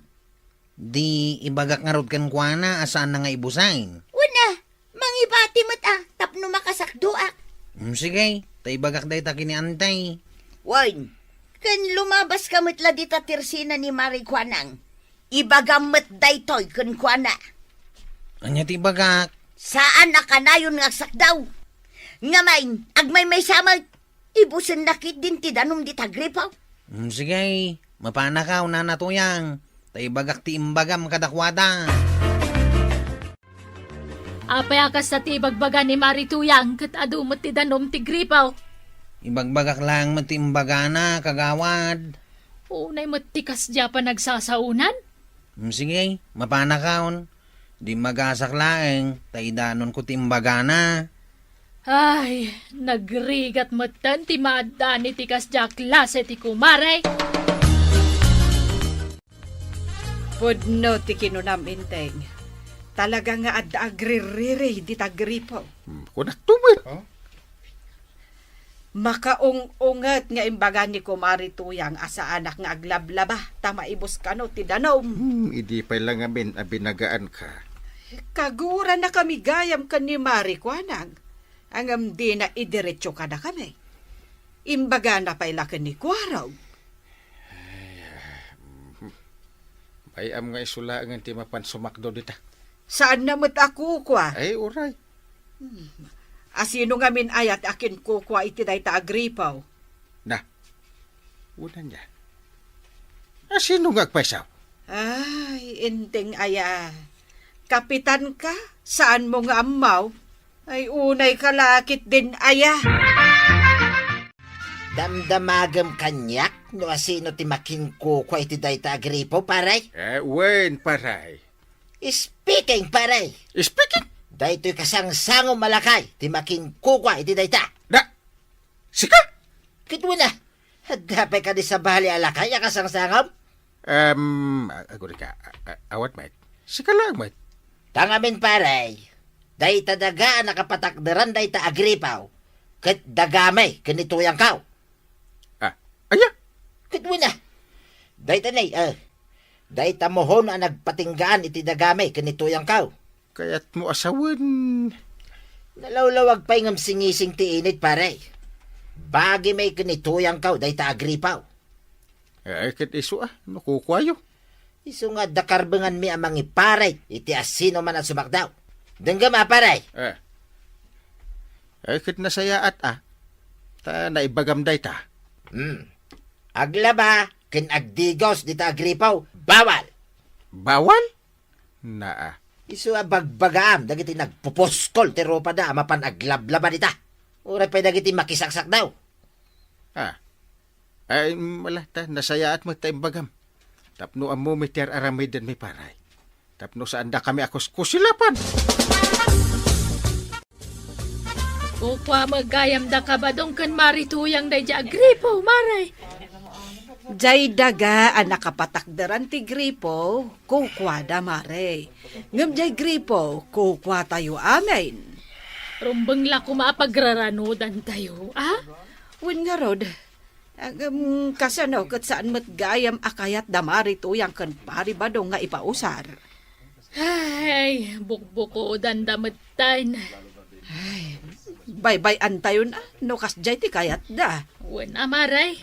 Di ibagak ngarud kenkuana a saanna nga ibusen. Wen a, mangibati met a tapno makasakduak. Mm, sige, ta ibagak dayta ken ni anti. Wen, ken lumabaska met la dita tersina ni Mari Kuanang. Ibagam met daytoy kenkuana. Ania ti ibagak? Saan a kanayon nga agsakdaw. Ngamin, agmaymaysa met. Ibusenna ketdin ti danum dita Gripaw. Mm, sige, mapanakaw, Nana Tuyang, ta ibagak ti imbagam kadakuada. Apay a kasta ti ibagbaga ni Mari Tuyang ket adu met ti danum ti Gripaw? Ibagbagak laeng met ti imbagana, kagawad. Unay met ti kasdiay a panagsasaonan? Mm, sige, mapanakaw. Dimmagasak laeng, ta idanonko ti imbagana. Ay, nagrigat metten ti maaddaan iti kasdiay a klase ti kumare. Pudno ti kinunam, Enteng. Talaga nga adda agririri dita Gripaw. Hmm, kunakto met. Oh? Makaung-unget nga imbaga ni Kumari Tuyang a saanak nga aglablaba ta maibus kano ti danum. Hmm, idi pay la ngamin a binagaanka. Kaguranakami gayam ken ni Mari Kuanang, ngem dina idiretso kadakami. Imbagana pay la ken ni Kuarog. Ay, ah, mhm. Bay-am nga isu laengen ti mapan sumakdo dita. Saanna met a kukua? Ay, uray. Hmm. Asino ngamin aya ti akinkukua iti dayta a Gripaw? Na, unan niya. Asino nga agpayso? Ay, Enteng aya. Kapitan ka? Saan mo nga ammaw? Ay, unay ka la ketdin aya. Damdamagem kaniak no asino ti makinkukua iti dayta a Gripaw, pare? Eh, wen, pare. Speaking, pare. Speaking? Daytoy kasangsangom a lakay ti makinkukua iti dayta. Da, sika? Ket wen a, adda pay kadi sabali a lakay a kasangsangom? Em, a-, agurika, a-, a-, awan met. Sika laeng met. Ta ngamin, pare, dayta daga a nakapatakderan dayta a Gripaw, ket dagami ken ni Tuyangko. Ah, aya? Ket wen a. Dayta nay, eh, dayta mohon a nagpatinggaan iti dagami ken ni Tuyangko. Kayatmo a sawen. Nalawlawag pay ngem singising ti init, pare. Bagimi ken ni Tuyangko dayta a Gripaw. Eh, ket isu a, no kukuayo. Isu nga adda karbenganmi a mangiparit iti asino man a sumakdaw. Denggem a, pare. Eh. Eh, ket nasayaat a. Ta naibagam dayta. Hmm. Aglaba ken agdigos dita a Gripaw, bawal. Bawal? Naa. Isu a bagbagaam dagiti nagpupuskol ti rupada a mapan aglablaba dita. Uray pay dagiti makisaksakdaw. Ah. Ay, mala ta, nasayaat met ta imbagam. Tapno ammomi ti ar-aramidenmi, pare. Tapno saandakami a kuskusilapan. Kukua met gayam da Kabadong ken Mari Tuyang daydiay a Gripaw, mare. Diay daga a nakapatakderan ti Gripaw, kukuada, mare. Ngem diay Gripaw, kukuatayo amin. Rumbeng la koma a pagraranudantayo, a? Wen ngarud, Agem, kasano ket saan met gayam a kayat da Mari Tuyang ken Pari Badong nga ipausar? Ay, bukbukodanda metten. Ay, baybay-antayon a no kasdiay ti kayatda. Wen a, mare,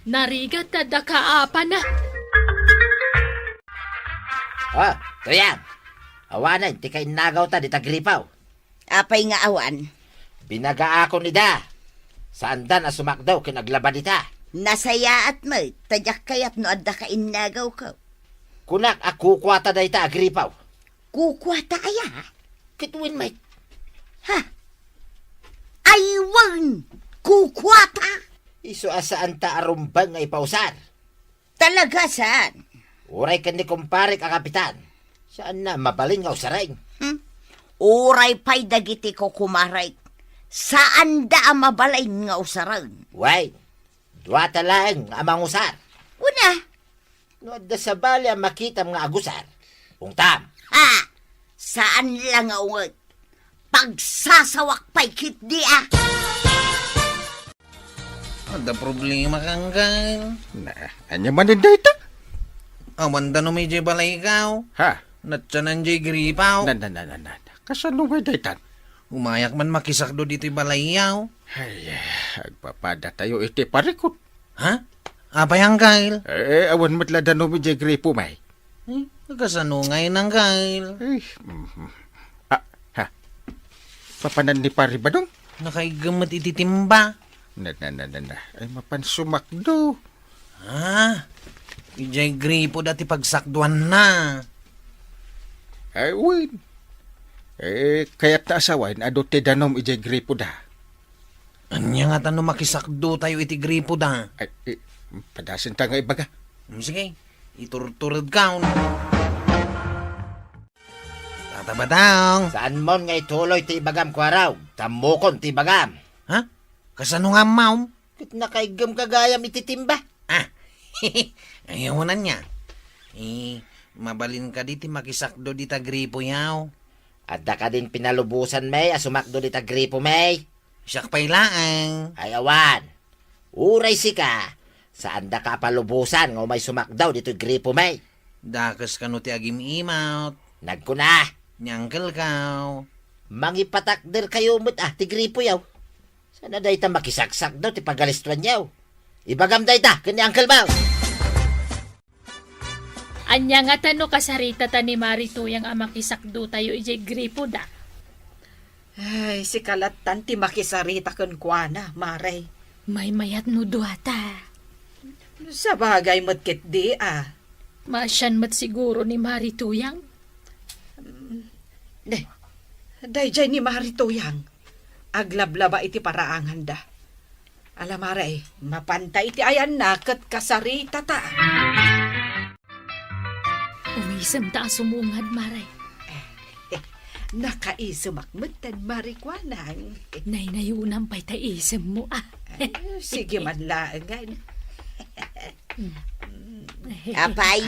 narigat ta da kaapana. Ah, Tuyang, awanen ti kainnagawta dita Gripaw. Apay nga awan? Binagaakon ida. Saandan a sumakdaw ken aglaba dita. Nasayaat met, ta diak kayat no adda kainnagawko. Kunak a kukuata dayta a Gripaw. Kukuata aya? Ket wen met. Ha? Ay wen! Kukuata! Isu a saanta a rumbeng nga ipausar. Talaga saan. Uray ken ni kumparek a kapitan, saanna a mabalin nga usaren. Hmm? Uray pay dagiti kukumarek, saanda a mabalin nga usaren. Wen, duata laeng a mangusar. Una, no adda sabali a makitam nga agusar, ungtam. Ha! Saan la nga unget. Pagsasawak pay ketdi a. Adda problema ka, Anggail? Na, ania manen dayta? Awan danum idiay balaykaw. Ha? Natianan diay gripo. Na, na, na, na, na. Kasano nga daytan? Umayak man makisakdo ditoy balayyaw. Ay, agpapadatayo iti parikut. Ha? Apay, Anggail? Eh, awan met la danum idiay gripo, may. Eh, kasano ngay, Anggail? Eh, mhm. Ah, ha? Papanan ni Pari Badong? Nakaiggem met iti timba. Na, na, na, na, na. Ay, mapan sumakdo. Ah, idiay gripo da ti pagsakduanna. Ay, wen. Eh, kayat ta a sawen, adu ti danum idiay gripo da. Ania ngata no makisakdo tayo iti gripo da? Ay, eh, padasenta nga ibaga. Hmm, sige, iturtured ka. Tata Badong. Saan mon nga ituloy ti ibagam, Kuarog? Tammukon ti ibagam. Ha? Kasano nga, Ma'am? Ket nakaiggem ka gayam iti timba. Ah, ayaw na niya. Eh, mabalin kadi ti makisakdo dita gripo yaw. Adda kadin pinalubosan, may, a sumakdo dita gripo, may? Siak pay laeng. Ay, awan. Uray sika, saandaka a palubosan nga umay sumakdaw ditoy gripo, may. Dakes kano ti agim-imawt. Nagkuna. Ni uncle kaw. Mangipatakder kayo met, ah, ti gripo yaw. Sana dayta makisaksakdaw ti pagalistuan yaw. Ibagam dayta ken ni Uncle Bao. Ania ngata no kasaritata ni Mari Tuyang a makisakdo tayo idiay gripo da? Ay, sika lattan ti makisarita kenkuana, Mare. Maymayat no duata. Sabagay met ketdi, a. Maasian met siguro ni Mari Tuyang? Mm, day-, daydiay ni Mari Tuyang. Aglablaba iti paraanganda. Ala, Mare, mapanta iti ayanna ket kasaritata. Umisemta a sumungad, Mare. Nakaisemak metten, Mari Kuanang. Naynayonam pay ta isemmo, a. Ay, sige man laengen. Apay,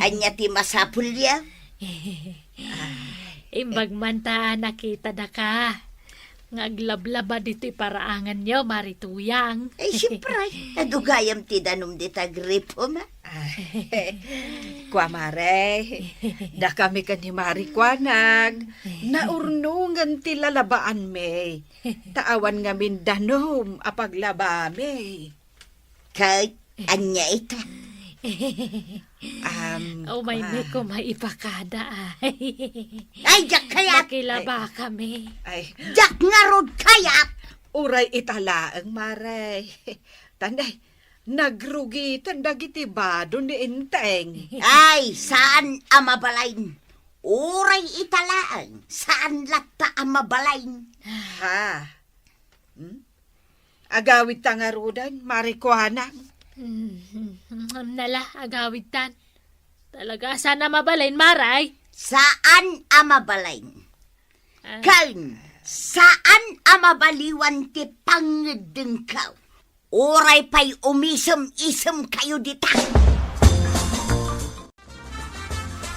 ania ti masapulyo? Imbag man ta nakitadaka nga aglablaba ditoy paraanganyo, Mari Tuyang. Ay, siyempre, adu gayam ti danum dita gripo, ma. Ay, kua, Mare, dakami ken ni Mari Kuanang, naurnongen ti lalabaanmi, ta awan ngamin danum a paglabami. Ket ania ita? Am, Umaymi ah. Koma ipakada, ay. Ay, diak kayat! Nakilaba kami. Ay. Diak ngarud kayat! Uray ita laeng, Mare. Tanday, nagrugiten dagiti bado ni Enteng. Ay, saan a mabalin. Uray ita laeng, saan latta a mabalin. Ha? Hmm? Agawidta ngaruden, Mari Kuanang? Mm, nala, agawidtan. Talaga, saan a mabalin, Maray? Saan a mabalin. Ah. Ken, saan a mabaliwan ti pangngeddengko. Uray pay umisem-isem kayo dita.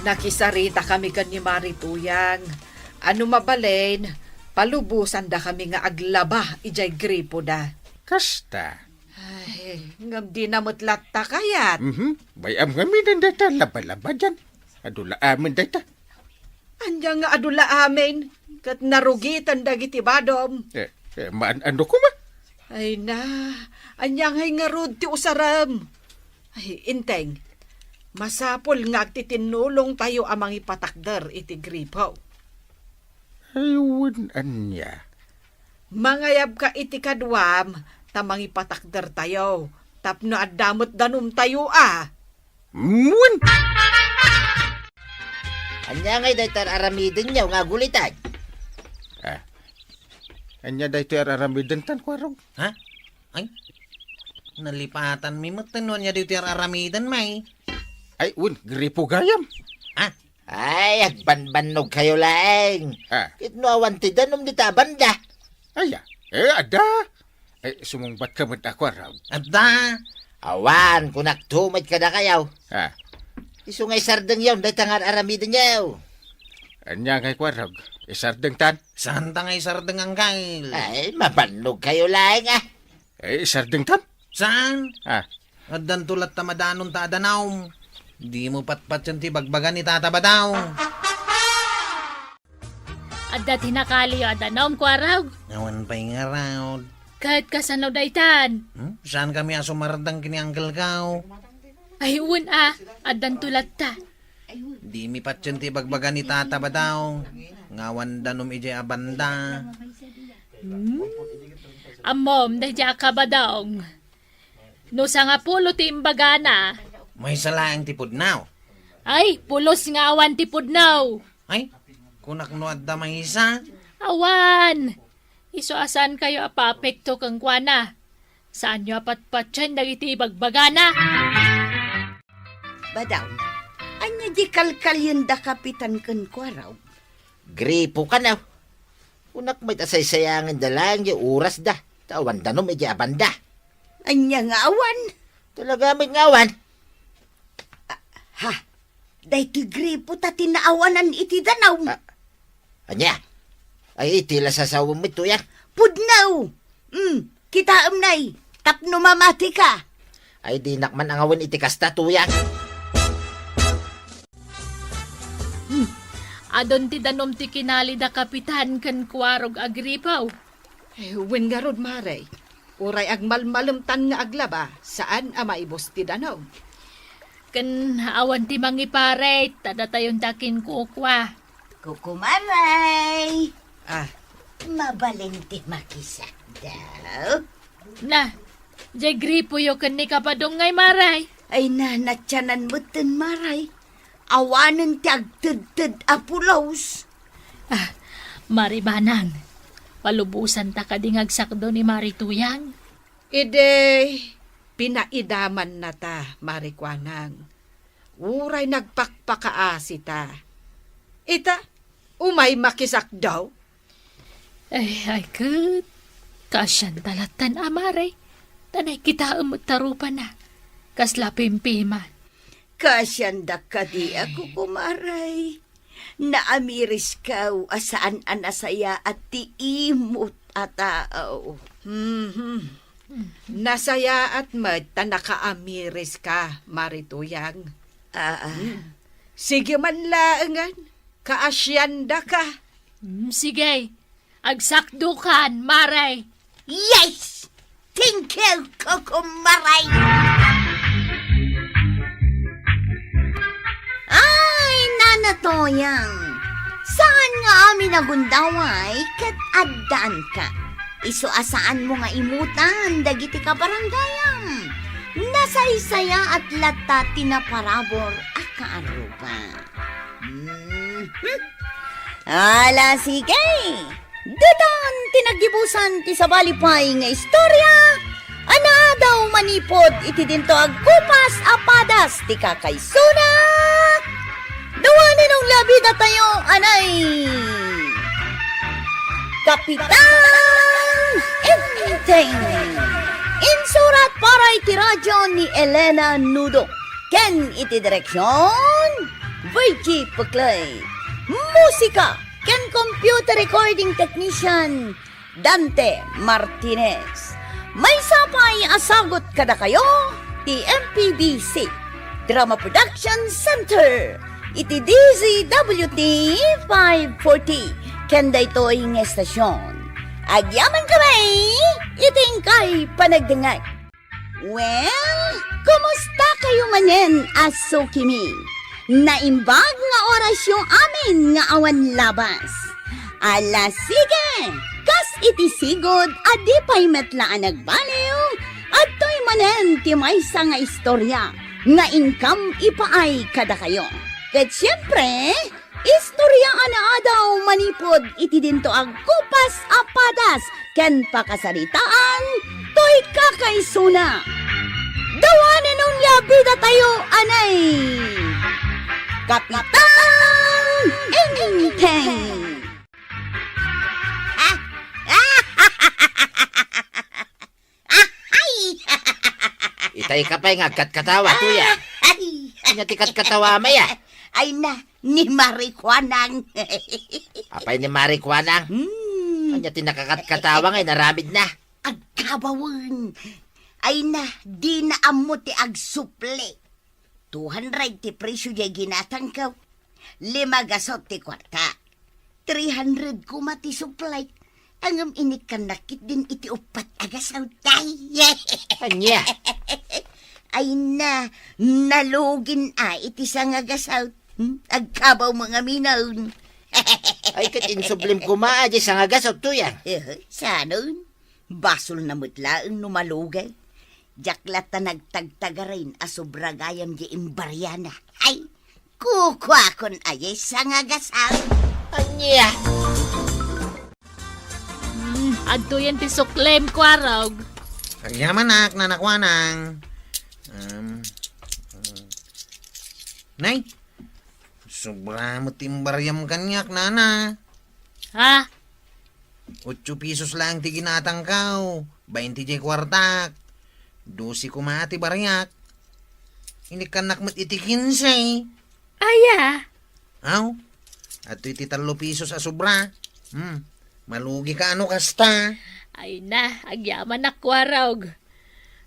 Nakisarita kami ken ni Mari Tuyang. Ano mabalin, palubosanda kami nga aglaba idiay gripo da. Kasta. Ay, ngem dina met latta kayat. Mhm. Bay-am ngamin dayta laba-laba diyan. Adu la amin dayta. Ania nga adu la amin, ket narugiten dagiti badom. Eh, eh, maan-ano koma? Ay na, ania ngay ngarud ti usarem? Ay, Enteng, masapul nga agtitinnulongtayo a mangipatakder iti gripo. Ay, wen ania? Mangayabka iti kaduam ta mangipatakdertayo tapno adda met danumtayo a. Wen! Ania ngay dayta ar-aramidenyo nga agulitan? Ah. Ania daytoy ar-aramidentan, Kuarog? Ha? Ay, nalipatanmi met no ania daytoy ar-aramidenmi. Ay, wen, gripo gayam. Ah? Ay, agbanbannog kayo laeng. Ah. Ket no awan ti danum dita a banda. Aya, eh, adda. Eh, sumungbat ka met a kuarog. Adda. Awan, kunak tumay kada kayo. Ah. Isu nga isardeng yon, dayta nga ar-aramidenyo. Ania ngay kuarog? Isardeng tan? Saan ta nga isardeng, Angkel? Ay, mabannog kayo laeng, ah. Eh, isardeng tan? Saan? Ah. Addanto latta madanon ta a danum. Dimo patpatien ti bagbaga ni Tata Badaw. Adda ti nakaliyo a danum, kuarog? Awan pay ngarud. Ket kasano daytan? Hmm? Saan kami a sumardeng ken ni Angkel Kao? Ay, wen a, addanto latta. Dimi patien ti bagbaga ni Tata Badaw. Nga awan danum idiay a banda. Hmm? Ammom, daydiay a kabadong. No sangapulo ti imbagana. Maysa laeng ti pudno. Ay, pulos nga awan ti pudno. Ay, kunak no adda maysa. Awan. Isu a saan kayo a papekto kenkuana. Saanyo a patpatien dagiti ibagbagana. Badaw, ania di kalkalien da Kapitan ken kuarog? Gripo kano. Kunak met a saysayangenda laeng ti orasda, ta awan danum idiay a banda. Ania nga awan? Talaga met nga awan. Ah, ha? Daytoy gripo ta ti naawanan iti danum. Ah, ania? Ay, iti la sasawem met, Tuyang. Pudno! Hmm, kitaem nay, tapno mamatika. Ay, dinak man angawen iti kasta, Tuyang. Hmm. Adun ti danum ti kinali da Kapitan ken kuarog a gripo. Eh, wen ngarud, Mare. Uray agmalmalemtan nga aglaba, saan a maibus ti danum. Ken awan ti mangiparit, ta datayon ti akinkukua. Kukumaray! Ah. Mabalin ti makisakdaw? Na, jay gripoyo ken ni Kapadong ngay, Maray. Ay na, natianan metten, Maray. Awanen ti agtedted a pulos. Ah, Mari Banang, palubosanta kadi nga agsakdo ni Mari Tuyang? Idi, pinaidamannata, Mari Kuanang. Uray nagpakpakaasita. Ita, umay makisakdaw? Ay, ay, ket, kaasianta lattan a, Mare. Ta nakitaem met ta rupana. Kasla pimpima. Kaasiandak kadi a kukumaray. Naamireskak a saan a nasayaat ti imut a tao. Mhm. Nasayaat met ta nakaamires ka, Mari Tuyang. Aa. Hmm. Sige man laengen, kaasiandaka. Hmm, sige. Agsakdokan, Mare. Yes! Thank you, Kukumaray! Ay, Nana Toyang, saan nga amin a gundaway ket addaan ka? Isu a saanmo nga imutan dagiti kabarangayam. Nasaysayaat latta ti naparabur a kaaruba. Mhm. Ala, sige! Ditan ti naggibusan ti sabali pay nga istorya a naadaw manipud iti dinto agkupas a padas ti kakaisuna. Dawanen ong labidatayo anay Kapitan Enteng. Insurat para iti radyo ni Elena Nudo ken iti direksion Virgie Puclay. Musika ken computer recording technician, Dante Martinez. Maysa pay a sagut kadakayo ti M P B C Drama Production Center iti D Z W T five forty ken daytoy nga estasion. Agyaman kami iti inkay panagdengngeg. Well, kumusta kayo manen a sukimi? Naimbag nga orasyo amin nga awan labas. Ala, sige! Kas iti sigud a di pay met la a nagbaliw, adtoy manen ti maysa nga istorya nga inkam ipaay kadakayo. Ket siempre, istorya a naadaw manipud iti dinto agkupas a padas ken pakasaritaan toy kakaisuna. Dawanen Nga bida tayo, anay! Kapitan Enteng! Ay! Itay ka pay nga agkatkatawa, tuya. Ay! Anya ti katkatawa, maya? Ay na, ni Mari Kuanang. Apay ni Mari Kuanang? Hmm. Anya ti nakakatkatawa nga inaramid na? Agkabawen. Ay na, di na ammo ti agsupli. Two hundred ti presyo jay ginatangko. Lima gasot ti kuarta. Three hundred koma ti supply. Ngem inikkannak ketdin iti uppat a gasot. Ay! Ania? Ay na, nalugin a iti sanga gasot. Hmm? Agkabaw mga minaon. Ay, ket insublim koma a di sanga gasot, tuyang. Eh, sanon? Basolna met laeng no malugay. Diak latta nagtagtagarin a sobra gayam di imbariana. Ay, kukuakon a di sanga gasot. Ania? Hmm, adtoyen ti suklem, Kuarog. Agyamanak, Nana Kuanang. Um, um. Nay, sobra met ti imbariam kaniak, Nana. Ha? Otso pesos laeng ti ginatangko, bainte ti kuartak. Dose koma ti bariak. Inikkannak met iti kinse. Aya? Aw, adtoy ti tallo pesos a sobra. Hmm, malugi ka ano kasta. Ay na, agyamanak, Kuarog.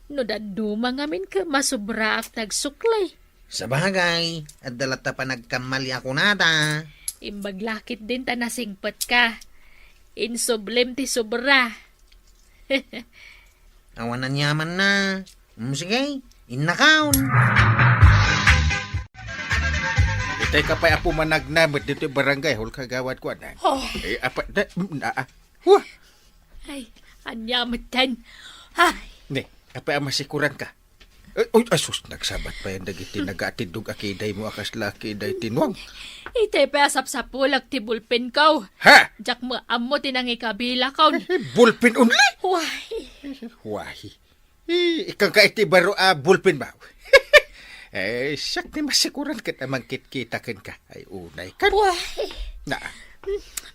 No dadduma ngamin ket masobraak ti agsukli. Sabagay, adda latta panagkammali a kunada. Imbag la ketdin ta nasingpetka. Insublim ti sobra. Awan aniamanna. Mm, sige, innakaon. Itay ka pay, Apo, managnamet ditoy barangay hall, Kagawad Kuanang. Oh. Eh, apa, da, mm, ah, ah. Wah! Ay, ania metten? Ay. Ne, apay a masikuran ka? Ay, uy, asus, nagsabat payen dagiti nagaatiddog a kiday mo a kasla kiday ti nuang. Itay pay a sapsapulek ti bulpenko. Ha? Diak met ammo ti nangikabilakon. Bulpen only? Why? Why? Eh, ikkan ka iti baro a bulpen, baw. Eh, siak ti masikuran ket a mangkitkita kenka. Ay, unay kan. Wah. Na.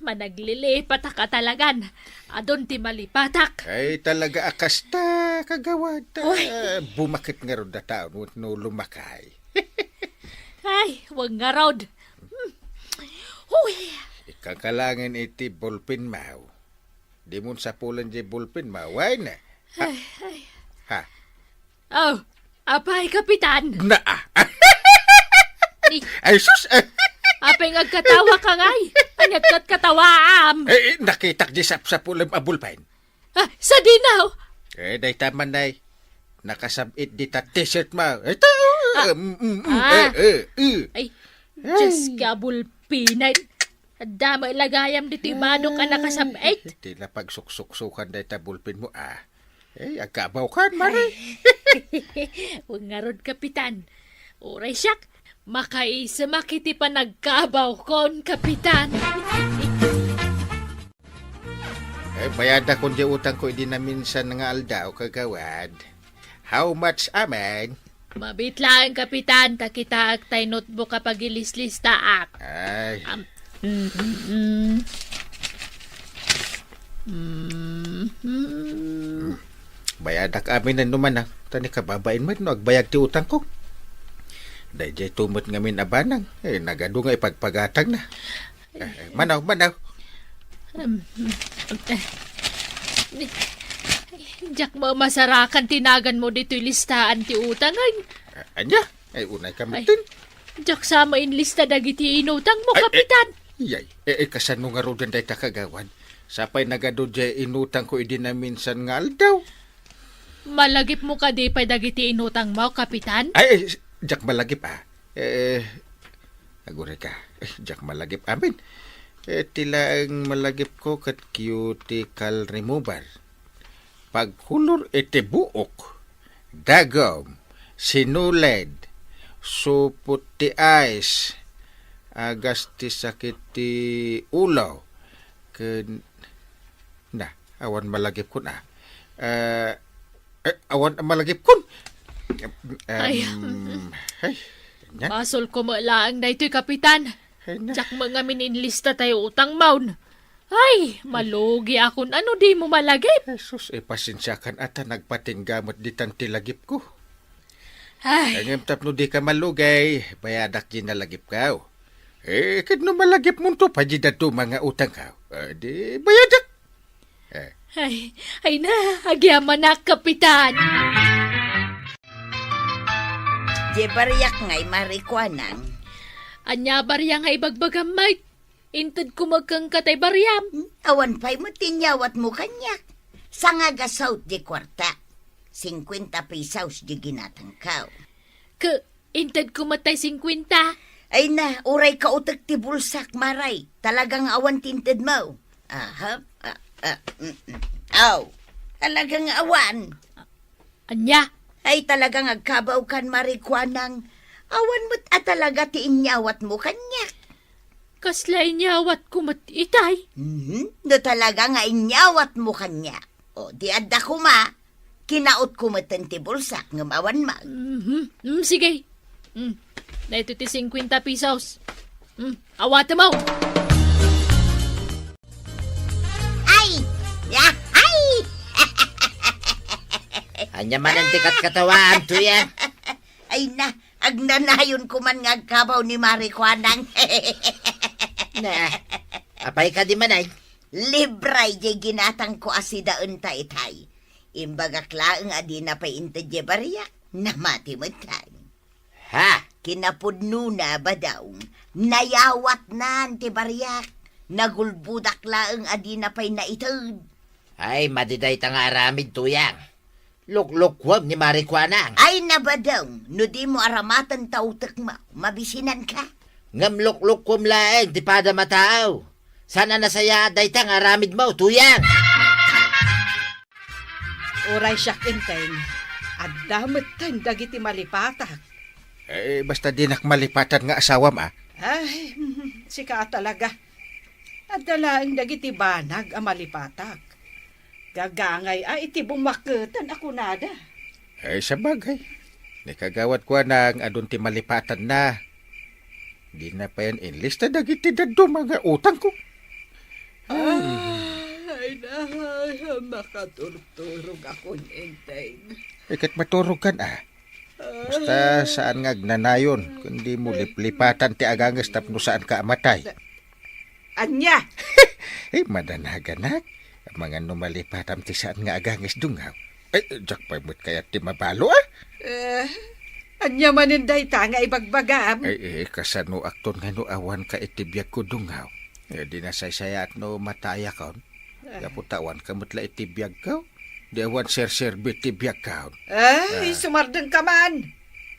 Managlilipat ka talagan. Adun ti malipatak. Ay, talaga a kasta, Kagawad. Wah. Ah, bumakit ngarud a tao no, no lumakay. Ay, wag ngarud. Hmm. Uy. Ikkan ka laengen iti bulpen, baw. Dimon sapulen diay bulpen, baw. Why na? Ha? Ay, ay. Ha? Oh, apay, Kapitan? Na, ah. Ni- Ay, sus, eh. Apay nga agkatawa ka ngay? Ania't katkatawaam? Eh, eh, nakitak diay sapsapulem a bulpen. Ah, sadino? Eh, dayta man, ay. Nakasab-it dita t-shirt mo. Ito, Ah. mm, mm, mm, Ah. eh, eh, eh. Ay, Diyos Ay. ka, bulpen. Adda met la gayam ditoy badok a nakasab-it. Ti la pagsuksuksukan dayta bulpen mo, ah. Eh, agkabaw kan, Mari. Ay. Wag ngarud, Kapitan. Uray siak, makaisemak iti panagkabaw kon, Kapitan. Eh, bayadakon diay utangko idi naminsan nga aldaw, Kagawad. How much amin? Mabiit laeng, Kapitan, ta kitaek tay notebook a pagilislistaak. Ay. Am, mm, mm, mm. Mm, mm. Bayadak amin no man, ah. Ta ni kababain met no agbayag ti utangko. Daydiay to met ngamin a banang. Eh, nagadu nga ipagpagatangna. Eh, eh, manaw, manaw. Um, eh, diak masarakan ti naganmo ditoy listaan ti utang, ay. Ah, ania? Ay, unay ka Ay, metten. Diak sa mainlista dagiti inutangmo, Ay, eh, Kapitan. Iyay, eh, eh, kasano ngaruden dayta, Kagawad? Sapay nagadu diay inutangko idi naminsan nga aldaw. Malagipmo kadi pay dagiti inutangmo, Kapitan? Ay, ay, diak malagip, ah. Eh, Aguray ka. Eh, diak malagip amin. Eh, ti laeng malagipko ket cuticle remover. Pagkulor iti buok, dagom, sinuled, supot ti eyes, agas ti sakit ti ulo, ken, na, awan malagipkon, ah. Eh, eh, awan malagipkon. Ay. Em, ay, nya? Basol ko met laeng daytoy, Kapitan. Ay, na. Diak met ngamin inlista tay utang maon. Ay, malugi akon ano dimo malagip. Jesus, eh, pasensiakan a ta nagpatingga met ditan ti lagipko. Ay. Ngem tapno dika malugi, bayadak diay nalagipko. Eh, ket no malagipmonto pay diay dadduma nga utangko, eh, di bayadak. Eh. Ay, ay na, agyamanak, Kapitan. Diay bariak ngay, Mari Kuanang. Ania bariak nga ibagbagam, Mike? Intedko met kenka tay bariam. Hmm, awan pay met ti inyawatmo kaniak. Sanga nga saut diay kuarta. Singkuenta pesos diay ginatangko. Ke, intedko met tay singkuenta. Ay na, uray kautek ti bulsak, Mari. Talaga nga awan ti intedmo. Aha. Ah, ah, mm, mm. Aw, talaga nga awan. Ania? Ay, talaga nga agkabawkan, Mari Kuanang. Awan met a talaga ti inyawatmo kaniak. Kasla inyawatko met itay? Mhm. No talaga nga inyawatmo kaniak, o, di adda koma, kinautko metten ti bulsak ngem awan man. Mhm. Mm, sige. Mm. Daytoy ti singkuenta pesos. Mm. Awatem, aw. Ay! Ay! Ania manen ti katkatawaam, Tuyang? Ay na, agnanayon ko man nga agkabaw ni Mari Kuanang. Na, apay kadi man ay? Libre diay ginatangko a sidaenta itay. Imbagak laeng a dina pay inted diay bariak, namati met laeng. Ha? Kinapudnona, Badong, nayawatnan ti bariak. Nagulbodak laeng a dina pay naited. Ay, madi dayta nga aramid, Tuyang. Luklukuem ni Mari Kuanang. Ay na, Badong, no dimo aramaten ta utekmo, mabisinanka. Ngem luklukuem laeng ti padam a tao. Saan a nasayaat dayta nga aramidmo, Tuyang? Uray siak, Enteng, adda metten dagiti malipatak. Eh, basta dinak malipatan nga asawam, a. Ay, sika a talaga. Adda laeng dagiti banag a malipatak. Gagangay a iti bumakketan a kunada. Ay, sabagay. Ni Kagawad Kuanang adun ti malipatanna. Dina payen inlista dagiti dadduma nga utangko. Ay. Ah, ay, na, makaturturogakon, Enteng. Ay, ket maturogkan, a. Basta saan nga agnanayon, ken dimo liplipatan ti aganges tapno saanka a matay. Ania? Eh, madanaganak. Amangan no malipatam ti saan nga aganges, Dongaw. Ay, diak pay met kayat ti mabalo, a. Eh, ania manen dayta nga ibagbagam? Ay, eh, kasanoakton nga no awanka iti biagko, Dongaw? Eh, di nasaysayaat no matayakon. Gapu ta awanka met la iti biagko. Di awan serserbi ti biagko. Ay, sumardengka man.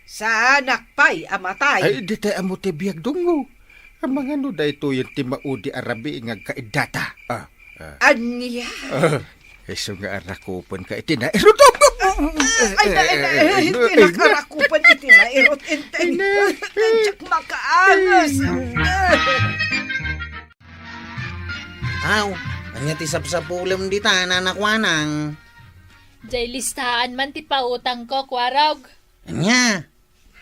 Saanak pay a matay. Ay, di tay ammo ti biag, Dongaw. Amangan no daytoyen ti maudi a rabii nga agkaiddata. A, a. Ania? A, isu nga arakupenka iti nairut. Ay, ay, ay, ay, dinak arakupen iti nairut, Enteng. Ay, na. Diak makaagas. Aw, ania ti sapsapulem dita, Nana Kuanang? Diay listaan man ti pautangko, Kuarog. Ania?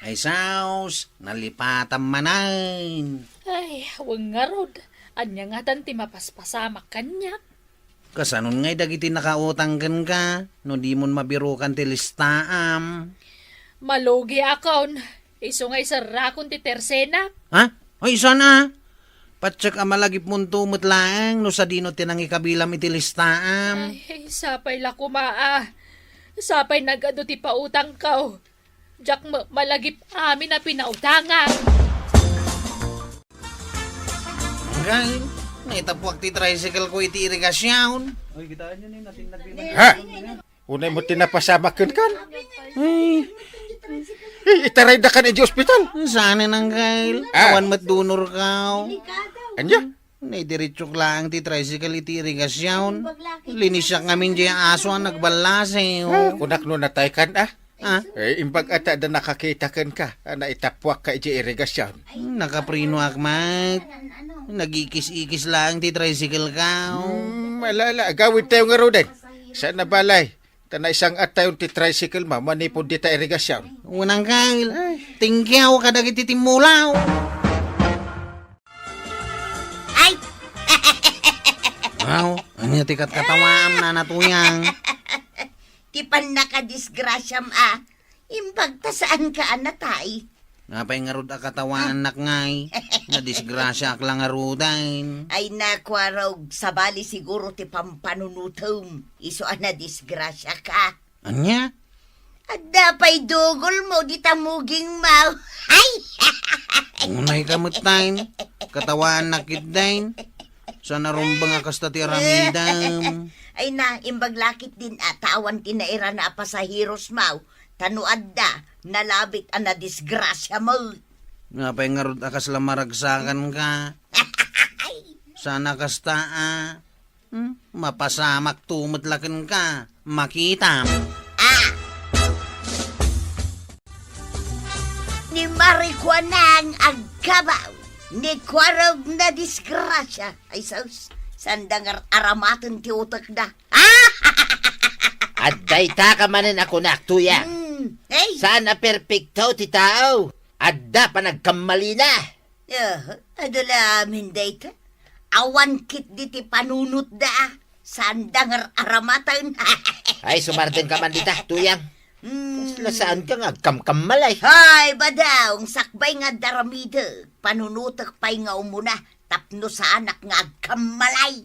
Ay sus, nalipatam manen. Ay, wen ngarud, ania ngatan ti mapaspasamak kaniak? Kasanon ngay dagiti nakautang kenka, no dimon mabirukan ti listaam? Malugiakon, isu nga iserrakon ti tersenak. Ha? Ay, saan a? Patiek a malagipmonto met laeng no sadino ti nangikabilam iti listaam. Ay, sapay la koma a. Sapay nagadu ti pautangko. Diak met malagip amin a pinautangak. Anggaw, naitapuak ti tricycle ko iti irigasion. Oy, kitaan nyo ni, nating nagbi-, ha? Unay mo ti napasamak kenkan? Ay. Eh, itarayda kan iti ospital. Saan, Anggaw? Ah. Awan met donor ka. Anya? Naidiritsok laeng ti tricycle iti irigasion. Linisiak ngamin diay aso a nagballasew. Ah, kunak no nataykan, a. Ah? Eh, imbag a ta adda nakakita kenka a naitapuakka idiay irigasion. Nakaprinoak met. Nagikis-ikis laeng ti tricycle ko. Hmm, ala, ala, agawidtayo ngaruden. Saan a balay? Ta naisang-attayon ti tricycle, ma, manipud dita irigasion. Unang kal, Ay. Tinggaw kadagiti timmulaw. Ay! Aw, ania ti katkatawaam, Nana Tuyang? Ti pannakadisgrasiam a, imbag ta saanka a natay. Apay ngarud a katawaannak ngay? Nadisgrasiaak la ngaruden. Ay, nakuarog, sabali siguro ti pampanunutem. Isu a nadisgrasiaka. Ania? Adda pay dugolmo dita mugingmo. Ay! Unayka metten. Katawaannak ketdin. Saan a rumbeng a kasta ti aramidem. Ay na, imbag la ketdin a, ta awan ti nairana a pasaherosmo. Ta no adda, nalabit a nadisgrasiamo. Apay ngarud a kasla maragsakanka? Saan a kasta a. Hmm? Mapasamakto met la kenka. Makitam. Ah! Ni Marikuanang agkabaw, ni Kuarog nadisgrasia. Ay sus, sanda nga aramaten ti utekda. Adda ita ka manen a kunak, Tuyang. Hmm, hey! Saan a perpekto ti tao. Adda panagkammalina. Ah, adda la amin dayta. Awan ketdi ti panunotda, sanda nga ar-aramaten. Ay, sumardengka man dita, Tuyang. Hmm. Kasla saanka nga agkamkammalay. Hay, badaw, sakbay nga adda aramidek, panunotek pay nga umuna, tapno saanak nga agkammalay.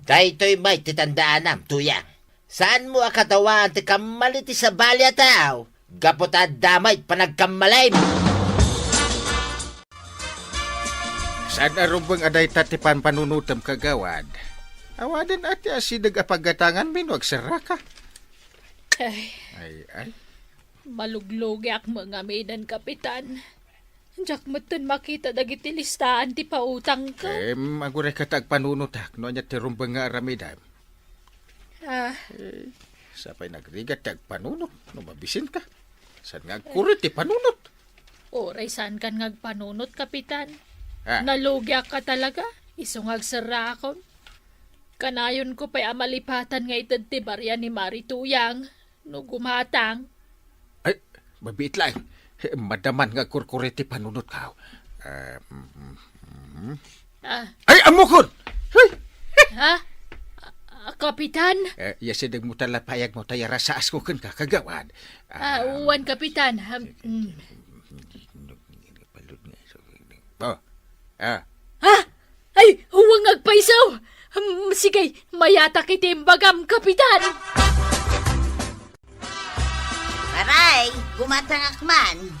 Daytoy met ti tandaanam, Tuyang. Saanmo a katawaan ti kammali ti sabali a tao gapu ta adda met panagkammalim. Saan a rumbeng a dayta ti pampanunotem, kagawad? Awanen a ti asideg a paggatanganmi no agserraka. Ay. Ay, ay. Maluglugiak met ngaminen, Kapitan. Diak metten makita dagiti listaan ti pautangko. Em, agurayka ta agpanunotak no ania ti rumbeng nga aramidem. Ah. Eh, sapay nagrigat ti agpanunot no mabisinka. Saan nga agkuri ti panunot? Uray saankan nga agpanunot, Kapitan. Ah. Nalugiakka talaga. Isu nga agserrakon. Kanayonko pay a malipatan nga ited ti baria ni Mari Tuyang. No gumatang. Ay, mabiit laeng. Madaman nga agkurkuri ti panunotko. Ah, mm, mm, mm. Ah. Ay, ammokon! Hey! Ha? Ah, Kapitan? Eh, asidegmo ta la payagmo ta iyarasasko kenka, kagawad. Ah, ah, wen, Kapitan. Ham-, sige, mm. Oh. Ah. Ha? Ay, huwang agpayso! Hmm, sige, mayatak iti imbagam, Kapitan! Maray, gumatangak man.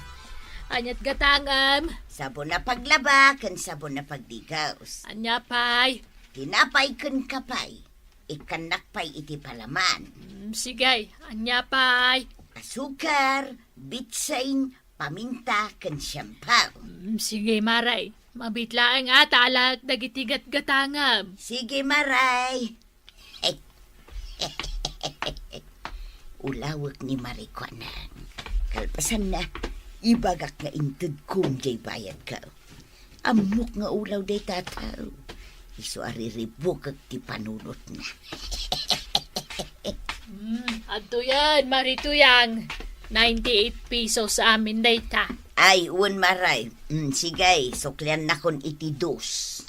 Ania't gatangam? Sabon a paglaba ken sabon a pagdigos. Ania pay? Tinapay ken kape. Ikkannak pay iti palaman. Mm, sige, ania pay? Asukar, bitsin, paminta, ken siampaw. Mm, sige, Maray. Mabiit laeng a ta alaek dagiti gatgatangam. Sige, Maray. Ulawek ni Marikuanang. Kalpasanna, ibagak nga intedkom jay bayadko. Ammok nga ulaw dayta a tao. Isu a riribukek ti panunotna. Hmm, adtoyen, Mari Tuyang. Ninety-eight pesos amin dayta. Ay, wen, Maray. Hmm, sige, sukliannakon iti dos.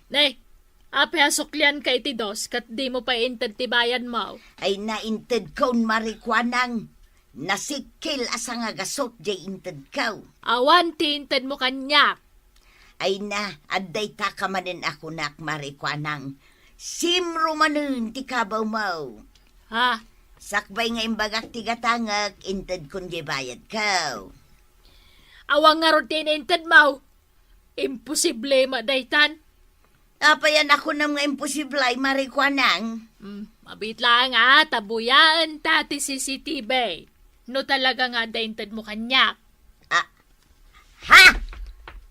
Ne, apay a suklianka iti dos, ket dimo pay inted ti bayadmo? Ay, naintedkon, Marikuanang. Nasikkel a sangagasut jay intedko. Awan ti intedmo kaniak. Ay na, adda ita ka manen a kunak, Marikuanang. Simro manen ti kabawmo. Ha? Sakbay nga imbagak ti gatangek, intedkon jay bayadko. Awan ngarud ti inintedmo. Imposible met daytan. Apay a nakunam nga imposible, Marikuanang? Mm, mabiit laeng a ta buyaenta ti C C T V. No talaga nga adda intedmo kaniak. Ah, ha?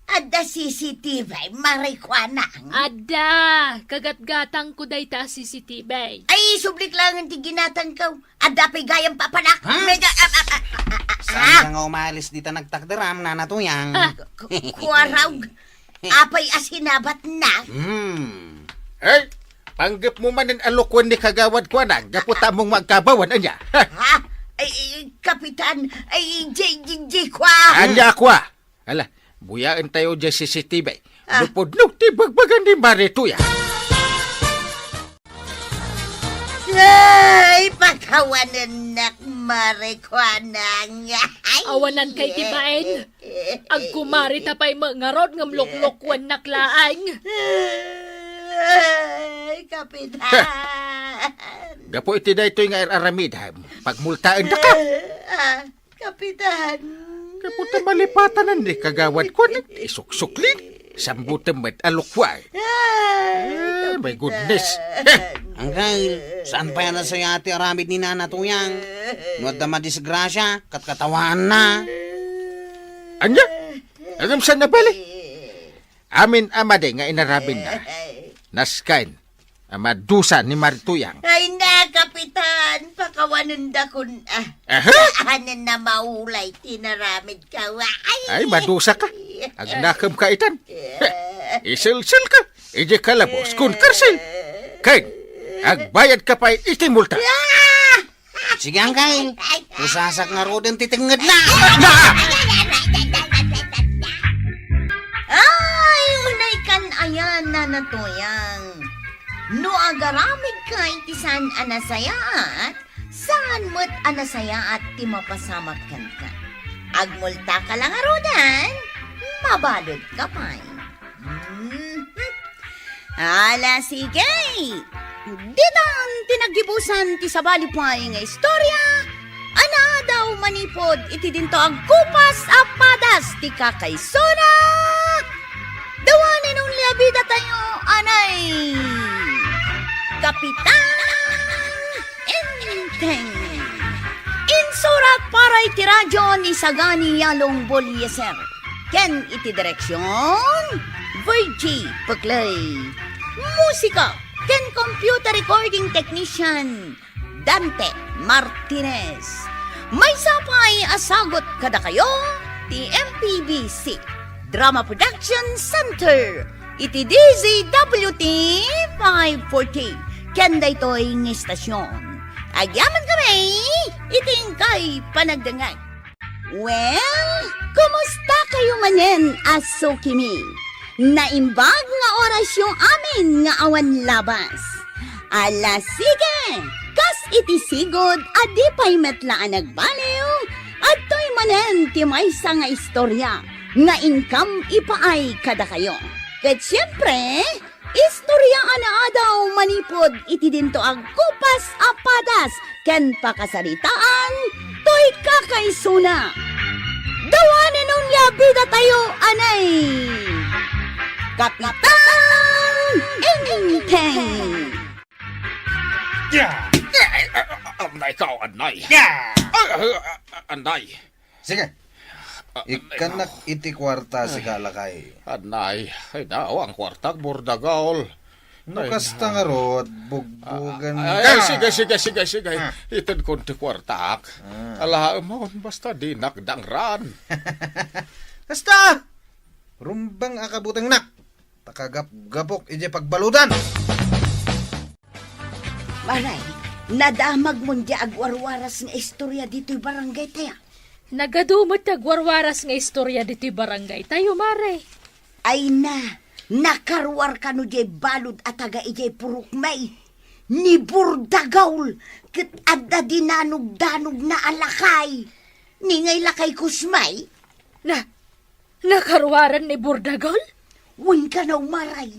Adda C C T V, Marikuanang? Adda! Kagatgatangko dayta a C C T V. Ay, sublik laengen ti ginatangko. Adda pay gayam papanak. Ha? Mega, ah, ah, ah, ah, ah, ah. Saan ka nga umalis dita nagtakderam, Nana Tuyang? Ah, ku-, ku-, kuarog. Apay a sinabatna? Hmm. Hey! Panggepmo manen a lukuen ni Kagawad Kuana, gapu ta ammong agkabawan, ania? Ha? Ay, ay, Kapitan, ay, jay, jay, jay, kwa. Ania, kwa? Ala, buyaentayo jay C C T V. Ah. No pudno ti bagbaga ni Mare Tuyang. Ay, pakawanennak, Mare Kuana. Ay. Awanan kay ti bain. Agkumarita pay met ngarud ngem loklokuennak laeng. Ay, Kapitan. Gapu iti daytoy nga ar-aramidem, pagmultaendaka. Ah, Kapitan. Gapu ta malipatanan ni Kagawad Kuana, isuksuklin, sambutem met a lokwa. Ay, Ah, my Kapitan. Goodness. Angkel, saan pay a nasayaat ti aramid ni Nana Tuyang? No adda madisgrasia, katkatawaanna. Ania? Ngem saan a bali? Amin a madi nga inaramidna. Nasken a madusa ni Mare Tuyang. Ay na, Kapitan, pakawanendakon, ah. Aha? Saanen a maulay ti inaramidko. Ay. Ay, madusaka. Agnakemka itan. Iselselka idiay kalabos ken karsil. Ken agbayadka pay iti multa. Ah! Sige, Angkel. Pusasak ngaruden ti tengngedna. Ay, unay kan ayan, Nana Tuyang. No agaramidka iti saan a nasayaat, saan met a nasayaat ti mapasamak kenka. Agmultaka la ngaruden, mabaludka pay. Mhm. Ala, sige. Ditan ti naggibusan ti sabali pay nga istorya a naadaw manipud iti dinto agkupas a padas ti kakaisuna. The one and only a bidatayo, anay, Kapitan Enteng. Insurat para iti radyo ni Sagani Yalong Bolieser. Ken iti direksion, Virgie Puclay. Musika ken computer recording technician, Dante Martinez. Maysa pay a sagut kadakayo ti M P B C Drama Production Center iti D Z W T five forty ken daytoy nga istasyon. Agyamankami iti inkay panagdengngeg. Well, kumusta kayo manen a sukimi? Naimbag nga orasyo amin nga awan labas. Ala, sige! Kas iti sigud a di pay met la a nagbaliw, adtoy manen ti maysa nga istorya nga inkam ipaay kadakayo. Ket siempre, istorya a naadaw manipud iti dinto agkupas a padas ken pakasaritaan toy kakaisuna. The one and only a bidatayo, anay, Kapitan Enteng. Yeah! Ay, ay, ay, ay, anay ka, anay. Yeah! Ay, ay, ay, anay. Sige. Ah, ikkannak iti kuarta, sika, lakay. Anay, ay, daaw ang kuartak, Burdagol. No kasta ngarud, bugbugan ka. Ay, sige, sige, sige, sige. Ah. Itedkon ti kuartak. Ah. Alaem, basta dinak dangran. Kasta! Rumbeng a kabutengnak. Ta kagapgapok idiay pagbaludan. Maray, nadamagmon diay agwarwaras nga istorya ditoy barangay taya. Nagadu met ti agwarwaras nga istorya ditoy barangay tayo, Maray. Ay na, nakaruar kano diay balud a taga idiay purok may. Ni Burdagaul, ket adda dinanugdanogna a lakay. Ni ngay lakay Kusmay? Na, nakaruaren ni Burdagaul? Wen kano, Maray.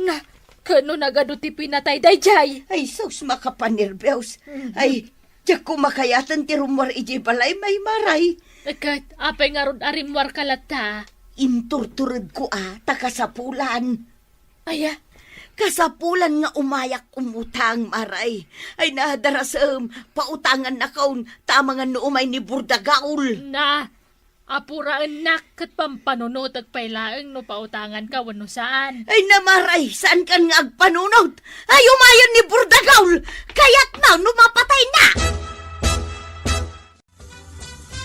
Na, kano nagadu ti pinatay daydiay? Ay, sus, makapanerbios. Mhm. Ay, diak makayaten ti rummuar idiay balay, may Maray. Ket, apay ngarud a rimmuarka latta? Inturturedko a, ta kasapulan. Aya? Kasapulan nga umayak umutang, Maray. Ay, nadarasem, pautangannakon, ta amangan no umay ni Burdagaul. Na, apuraennak ket pampanunotek pay laeng no pautanganka wenno saan. Ay, na, Maray, saankan nga agpanunot? Ay, umayen ni Burdagaul! Kayatna no mapatayna!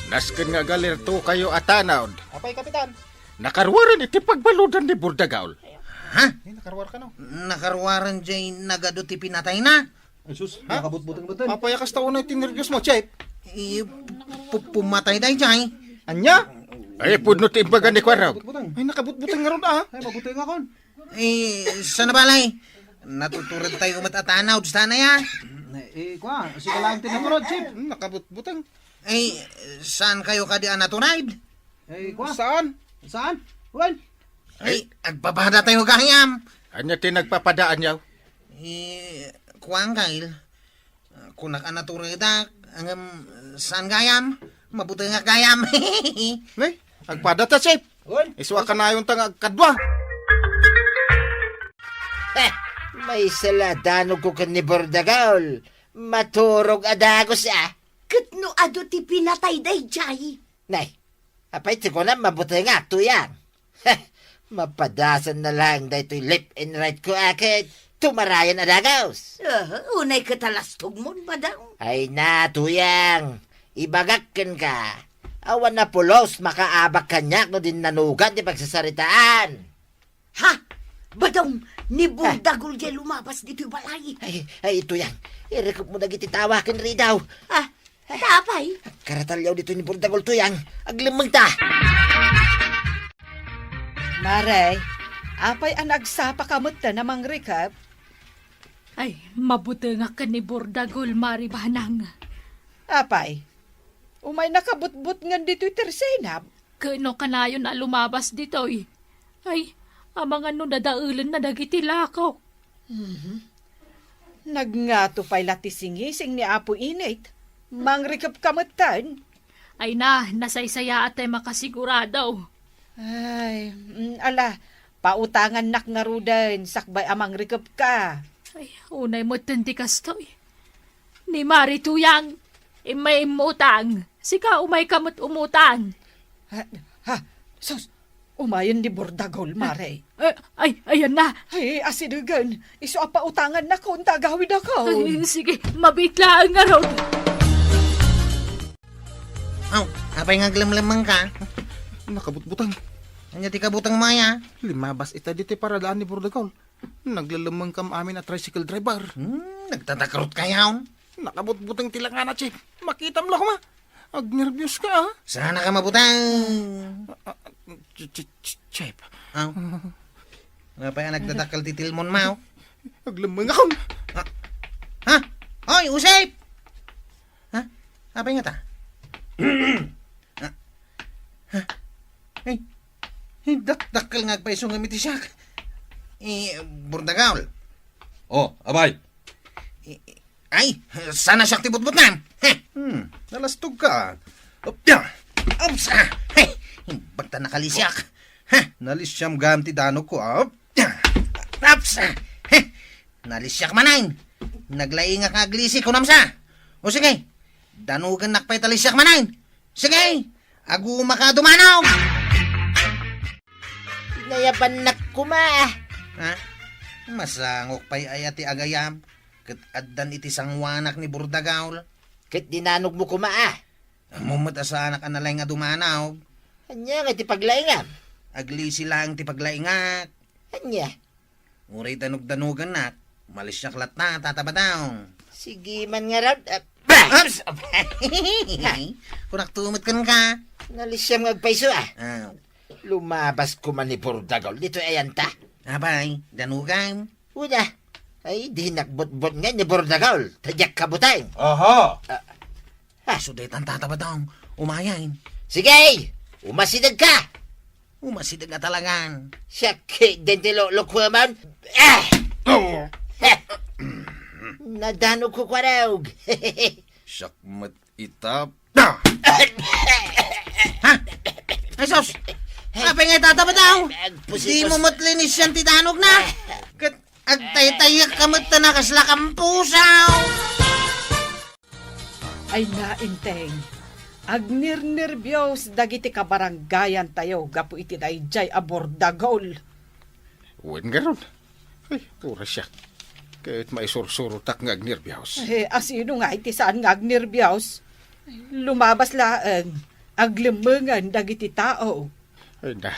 Nasken nga agalerto kayo a tanod. Apay, Kapitan? Nakaruaren iti pagbaludan ni Burdagaul. Ha? Eh, nakaruar ka, no? Nakaruaren jay nagadu ti pinatayna? Ay, sus, ha? Nakabutbuteng met. Apay a kasta unay ti nerbios mo, Chef? Eh, pu-, pu-, pumatay dayjay. Ania? Ay, pudno ti imbaga ni Kuarog. Butbuteng. Ay, nakabutbuteng ngarud, ah. Ay, mabuteng akon. Eh, sana balay? Natutured tayo met a tanaw, sana ya? Eh, kua, sika lang ti naturod, Chef. Hmm, nakabutbuteng. Eh, saan kayo kadi a natured? Eh, kua? Saan? Saan? Wen? Ay, agpapada tayo gayam. Ania ti nagpapadaan yaw? Eh, kuan, Kyle. Kunak a naturedak, ngem saan gayam? Mabutengak gayam. Ne, agpada ta, Chef. Wen? Isu a kanayon ta nga agkadua. Heh, maysa la danogko ken ni Bordagol. Maturog a dagus, ah. Ket no adu ti pinatay dayjay? Nay, apay ti kunam mabutengak, Tuyang? Heh, mapadasan na lang daytoy left and right ko, a, ket tumarayan a dagus. Ah, unay ket a lastogmon, Badang. Ay na, Tuyang. Ibagak kenka, awan a pulos makaabak kaniak no dinnanugan ti pagsasaritaan. Ha? Badong, ni Bordagol jay lumabas ditoy balay. Ay, ay, Tuyang, irikep mo dagiti tawa ken ridaw. Ah, ta apay? Agkaratalyaw ditoy ni Bordagol, Tuyang. Aglemmeng ta. Mare, apay a nagsapa ka met ta namangrikep? Ay, mabutengak ken ni Bordagol, Mari Banang. Apay, umay nakabutbutngen ditoy tersenap? Ket no kanayon a lumabas ditoy, ay, amangan no dadaelenna dagiti lakok. Mhm. Nagngato pay la ti singising ni Apo Init. Mangrikep ka metten. Ay na, nasaysayaat tay makasigurado. Ay, mm, ala, pautangannak ngaruden, sakbay a mangrikep ka. Ay, unay metten ti kastoy. Ni Mari Tuyang, immay immutang. Sika, umay ka met umutang. Ha? Ha? Sus, umayen ni Bordagol, Mare. Eh, ay, ayan na. Ay, asidegen. Isu a pautangannakon ta agawidakon. Ay, sige, mabiit laeng ngarud. Aw, apay nga aglemlemmeng ka? Nakabutbuteng. Ania ti kabuteng mo aya? Limabas ita ditoy paradaan ni Bordagol. Naglelemmeng kam amin a tricycle driver. Hmm, nagtatakrot kayaw? Nakabutbuteng ti langana, Chef. Makitam la koma. Agnerbios ka, ah. Sana ka mabutang. Ah, ah, ch-, ch-, ch-, Chef. Aw. Apay a nagdadakkel ti tilmon mo? Aglemmeng akon. Ha? Ha? Oy, Usip! Ha? Apay ngata? Ha? Ha? Ay, ay, dak-, dakkel nga agpayso nga miti siak. Eh, Bordagol. Oh, apay. Eh, ay, sana siak ti butbutnam. Heh. Hmm, nalastog ka. Op, ya. Ops, ah. Heh. Bagta nakalisiak. Heh. Nalisiam gam ti danok ko, ah. Op, ya. Ops, ah. Heh. Nalisiak manen. Naglaingak nga aglisi, kunam sa. O sige, danugennak pay ta lisiak manen. Sige, agumaka a dumanog. Nayabannak koma. Ha? Masangok pay aya ti agayam, ket addan iti sanguanak ni Bordagol. Ket dinanogmo koma, a? Ammom met a saanak a nalaing a dumanog. Ania nga ti paglaingam? Aglisi laeng ti paglaingak. Ania? Uray danugdanugannak, malisiak latta, Tata Badong. Sige man ngarud, ah, bah! Oops! Kunak tumit kenka. Nalisiam nga agpayso, ah. Ah. Lumabas koma ni Bordagol ditoy ayanta. Apay, danugam. Uda. Ay, dinak butbutngen ni Bordagol. Ta diak kabuteng. Aha. Ah. Ha? Isu daytan, Tata Badong. Umayen. Sige! Umasideg ka! Umasideg nga talagan. Sakit din ti luklukuam. Ah! Oh. Heh. Nadanogko, Kuarog. Siak met ita. Ah! Ha? Ay, sus! Apay nga itata ba daw? Agpusitos. Di mo met linisian ti danog na. Ket agtaytayak ka met ta nakasla kampusaw. Ay na, Enteng. Agnernerbios dagiti kabaranggayantayo gapu iti daydiay a Bordagol. Wen ngarud. Ay, pura siak. Ket maisursurotak nga agnerbios. Eh, asino nga iti saan nga agnerbios? Lumabas laeng, aglemmengen dagiti tao. Ay na.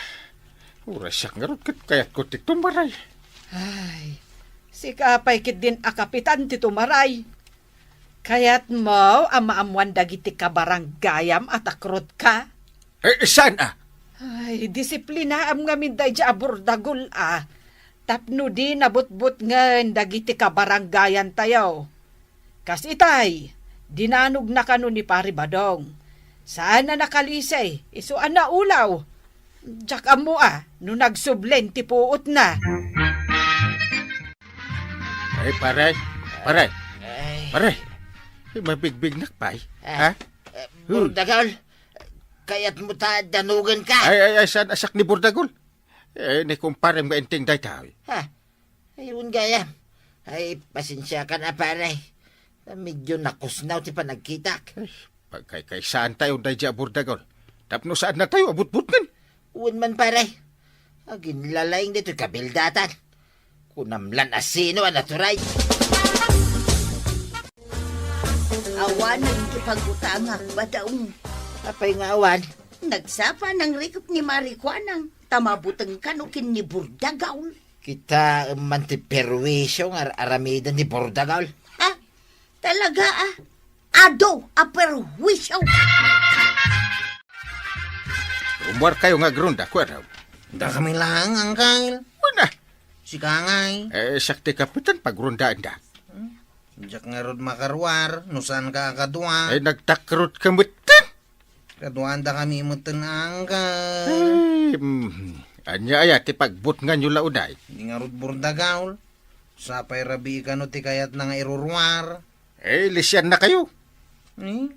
Uray siak ngarud ket kayatko ti tumaray. Ay, sika pay ketdin a kapitan ti tumaray. Kayatmo a maammuan dagiti kabaranggayam a takrotka? Eh, saan a? Ay, disiplinaam ngamin daydi a burdagol a. Tapno di nabutbutngen dagiti kabaranggayantayo. Kas itay, dinanogna kano ni Pari Badong. Saan a nakalisi, isu a naulaw. Diak ammo a no nagsublen ti puotna. Ay, pare. Pare. Ay. Pare. Ay, mabigbignak pay. Ah, ha? Eh, Burdagol, kayatmo ta danogenka? Ay, ay, ay, saan a siak ni Burdagol? Eh, ni kumparem nga inting daytoy. Ha? Ay, wen gayam. Ay, pasensiakan a, pare. Medyo nakusnaw ti panagkitak. Ay, pagkaykaysaantayo daydi a Burdagol. Tapno saannatayo a butbutngen. Wen man, pare. Aginlalaing ditoy kabildatan. Kunam lan a sino a naturay. Awan naging kipagutangak, Badong. Apay nga awan? Nagsapa nang rikep ni Marikuanang, ta mabuteng kano ken ni Burdagaw. Kitaem man ti perwisio nga ar-aramiden ni Burdagaw. Ha? Talaga, ah? Adu a perwisio! Rummuarkayo nga agrunda, kuarog. Dakami laeng, Angkel. Una. Sika ngay. Eh, siak ti kapitan, pagrundaenda. Hmm? Diak ngarud makaruar, no saanka a kadua. Ay, nagtakrotka metten. Kaduaandakami metten, Angkel. Ay, mm, ania aya ti pagbutnganyo la unay? Di ngarud Burdagaw. Sapay rabii kano ti kayatna nga iruruar. Eh, lisiannakayo. Eh,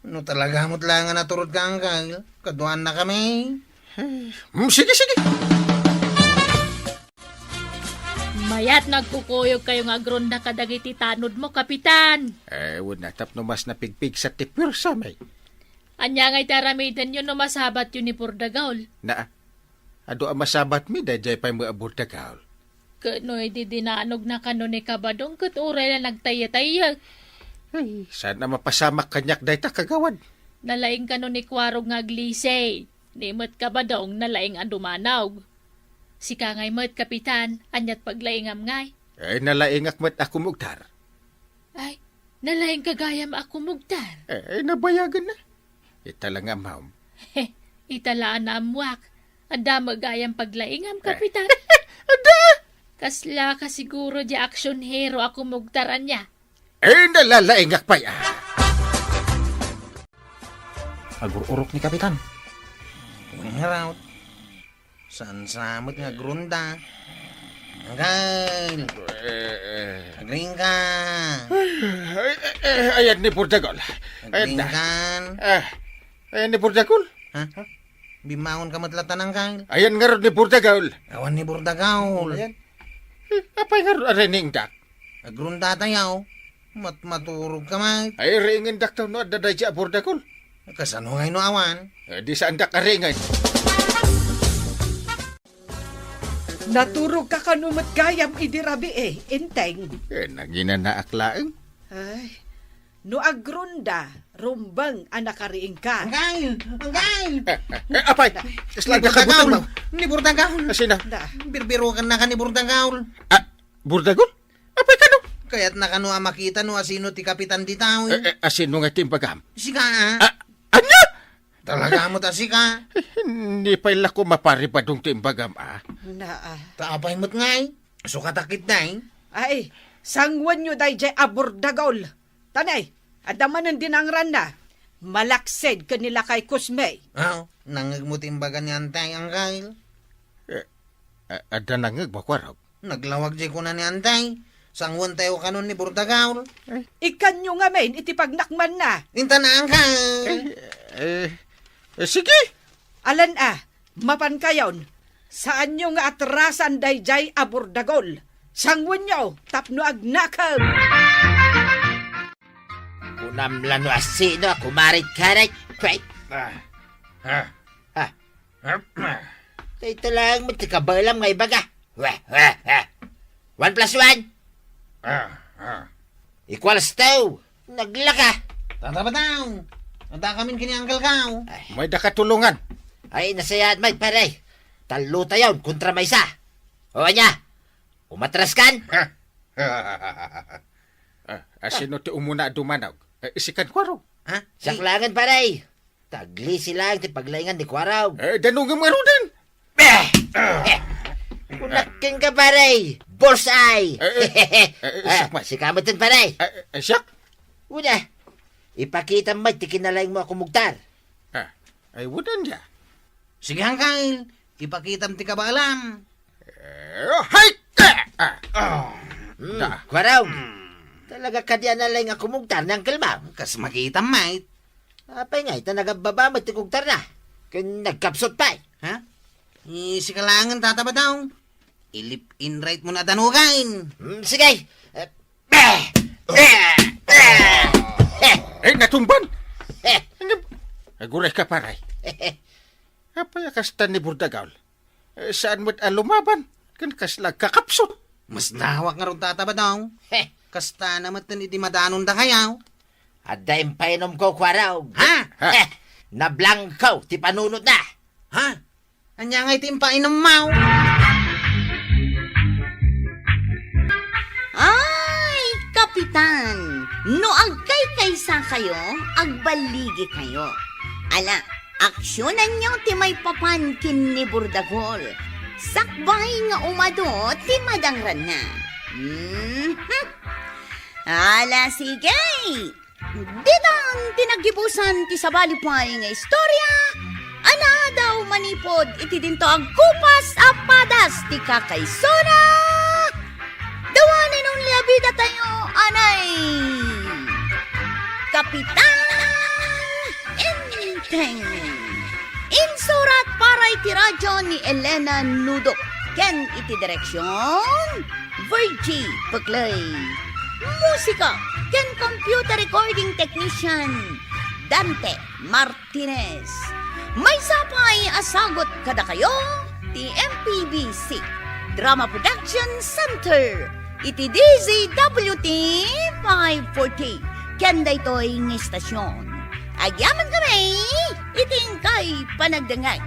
no talaga met laeng nga naturodka, Angkel, kaduaannakami. Eh, mm, sige, sige. Mayat no agkukuyogkayo nga agrunda kadagiti tanodmo, Kapitan. Eh, wen a, tapno mas napigpigsat ti puersami. Ania ngay ti aramidenyo no masabatyo ni Burdagaw? Na, adu a masabatmi, daydiay pay met a Burdagaw. Ket no idi dinanogna kano ni Kabadong ket uray la nagtayyatayyeg. Ay, saan a mapasamak kaniak dayta, kagawad? Nalaing kano ni Kuarog nga aglisi. Ni met Kabadong nalaing a dumanog. Sika ngay met, Kapitan, aniat paglaingam ngay? Ay, nalaingak met a kumugtar. Ay, nalaingka gayam a kumugtar? Eh, nabayagen na. Ita la nga ammom. Ita la a naammuak. Adda met gayam paglaingam, Kapitan. Adda! Kasla ka siguro di action hero a kumugtar ania? Eh, nalalaingak pay, ah. Agur-urok ni Kapitan. Ngaraw. Saan sa met nga agrunda? Angkel! Eh, eh. Agriingka! Ay, eh, eh, ayan ni Burdagol. Ayan na. Agriingkan! Ah, ayan ni Burdagol. Ha? Bimmangon ka met latta, Angkel? Ayan ngarud ni Burdagol. Awan ni Burdagol. Ayan. Eh, apay ngarud a riingdak? Agrundatayo. Mat-, maturog ka met. Ay, riingendak ta no adda daydi a Burdagol. Kasano ngay no awan? Eh, di saandak a riingen. Naturog ka kano met gayam idi rabii, eh, Enteng? Eh, nanginanaak laeng. Ay, no agrunda, rumbeng a nakariingka. Angkel! Angkel! Eh, eh, eh, apay, kasla Ni Burdagol! Ni Burdagol! Asina? Da. Birbirukan na ka ni Burdagol. Ah, Burdagol? Apay kano? Kayatna kano a makita no asino ti kapitan dita, eh. Eh, eh, asino nga ti imbagam? Sika, ah. Ah, ania? Talaga met a sika. Ni pay la ko maparibadong ti imbagam, ah. Naa. Ta apay met ngay? Sukatak itday. Ay, sanguenyo daydiay a Burdagol. Tanay, adda manen dinangranna. Malaksid ken ni lakay Kusme. Ah, nangngegmo ti imbaga ni Antay, Angkel? Eh, a-, adda nangngeg, Bakuarog? Naglawag diay kuna ni Antay. Sanguentayo kanon ni Burdagaw. Eh. Ikkanyo ngamin iti pagnakmanna. Intan, Angkel. Eh, eh, eh, sige. Alan a, mapankayon. Saanyo nga atrasan daydiay a Burdagol. Sanguenyo tapno agnakem. Kunam la no asino a kumarit karit. Wait. Ah. Ha? Ha? Dayta laeng met ti kabaelam nga ibaga. Weh, weh, weh. One plus one? Ah, ah. Equals two. Naglaka. Tata Batang, adda kamin ken ni Uncle Kao. Ay. Mayda katulongan. Ay, nasayaat met, pare. Tallotayon kontra maysa. O ania? Umatraskan? Ah, asino ti umuna a dumanaw? Eh, sikan, Kuarog. Ha? Siak laengen, pare. Taglisi laeng ti paglaingan ni Kuarog. Eh, danongem ngaruden. Eh! Eh! Kunak kenka, pare. Bullseye! Eh, eh, eh, eh, Ah, siak met. Sika metten, pare. Eh, eh, siak? Una, ipakitam met ti kinalaingmo a kumugtar. Ah, ay, unayen dia. Sige, Uncle. Ipakitam ti kabaelam. Eh, hay! Ah! Ah! Hmm, Da. Kuarog. Hmm. Talaga kadi a nalaing a kumugtar ni Uncle Mau. Kas makitam, mate. Apay ngay ta nagabbaba met ti kugtarna? Ken nagkapsut pay. Ha? Eh, sika laengen, Tata Badong. I-left and right mo na danugan. Hmm, sige. Eh, eh, eh, eh, eh. Eh, natumban! Eh. Ano? Aguray ka, pare. Apay a kasta ni Burdagol? Eh, saan met a lumaban? Ken kasla kakapsut? Mas dawak ngarud, Tata Badong. Heh. Kasta na met idi madanondakayo. Adda impainumko, Kuarog. Ha? Ha? Heh. Nablangko ti panunotna. Ha? Ania ngay ti impainummo? Ay, Kapitan, no agkaykaysa kayo, agballigi kayo. Ala, aksionanyo ti maipapan ken ni Burdagol. Sakbay nga umadu ti madangranna. Mhm. Ala, sige. Ditan ti naggibusan ti sabali pay nga istorya a naadaw manipud iti dinto agkupas a padas ti kakaisuna. The one and only a bida tayo, anay Kapitan Enteng. Insurat para iti radyo ni Elena Nudok ken iti direksyon, Virgie Peclay. Musika ken computer recording technician, Dante Martinez. Maysa pay a sagut kadakayo ti M P B C Drama Production Center iti D Z W T five forty ken daytoy nga istasyon. Agyamankami iti inkay panagdengngeg.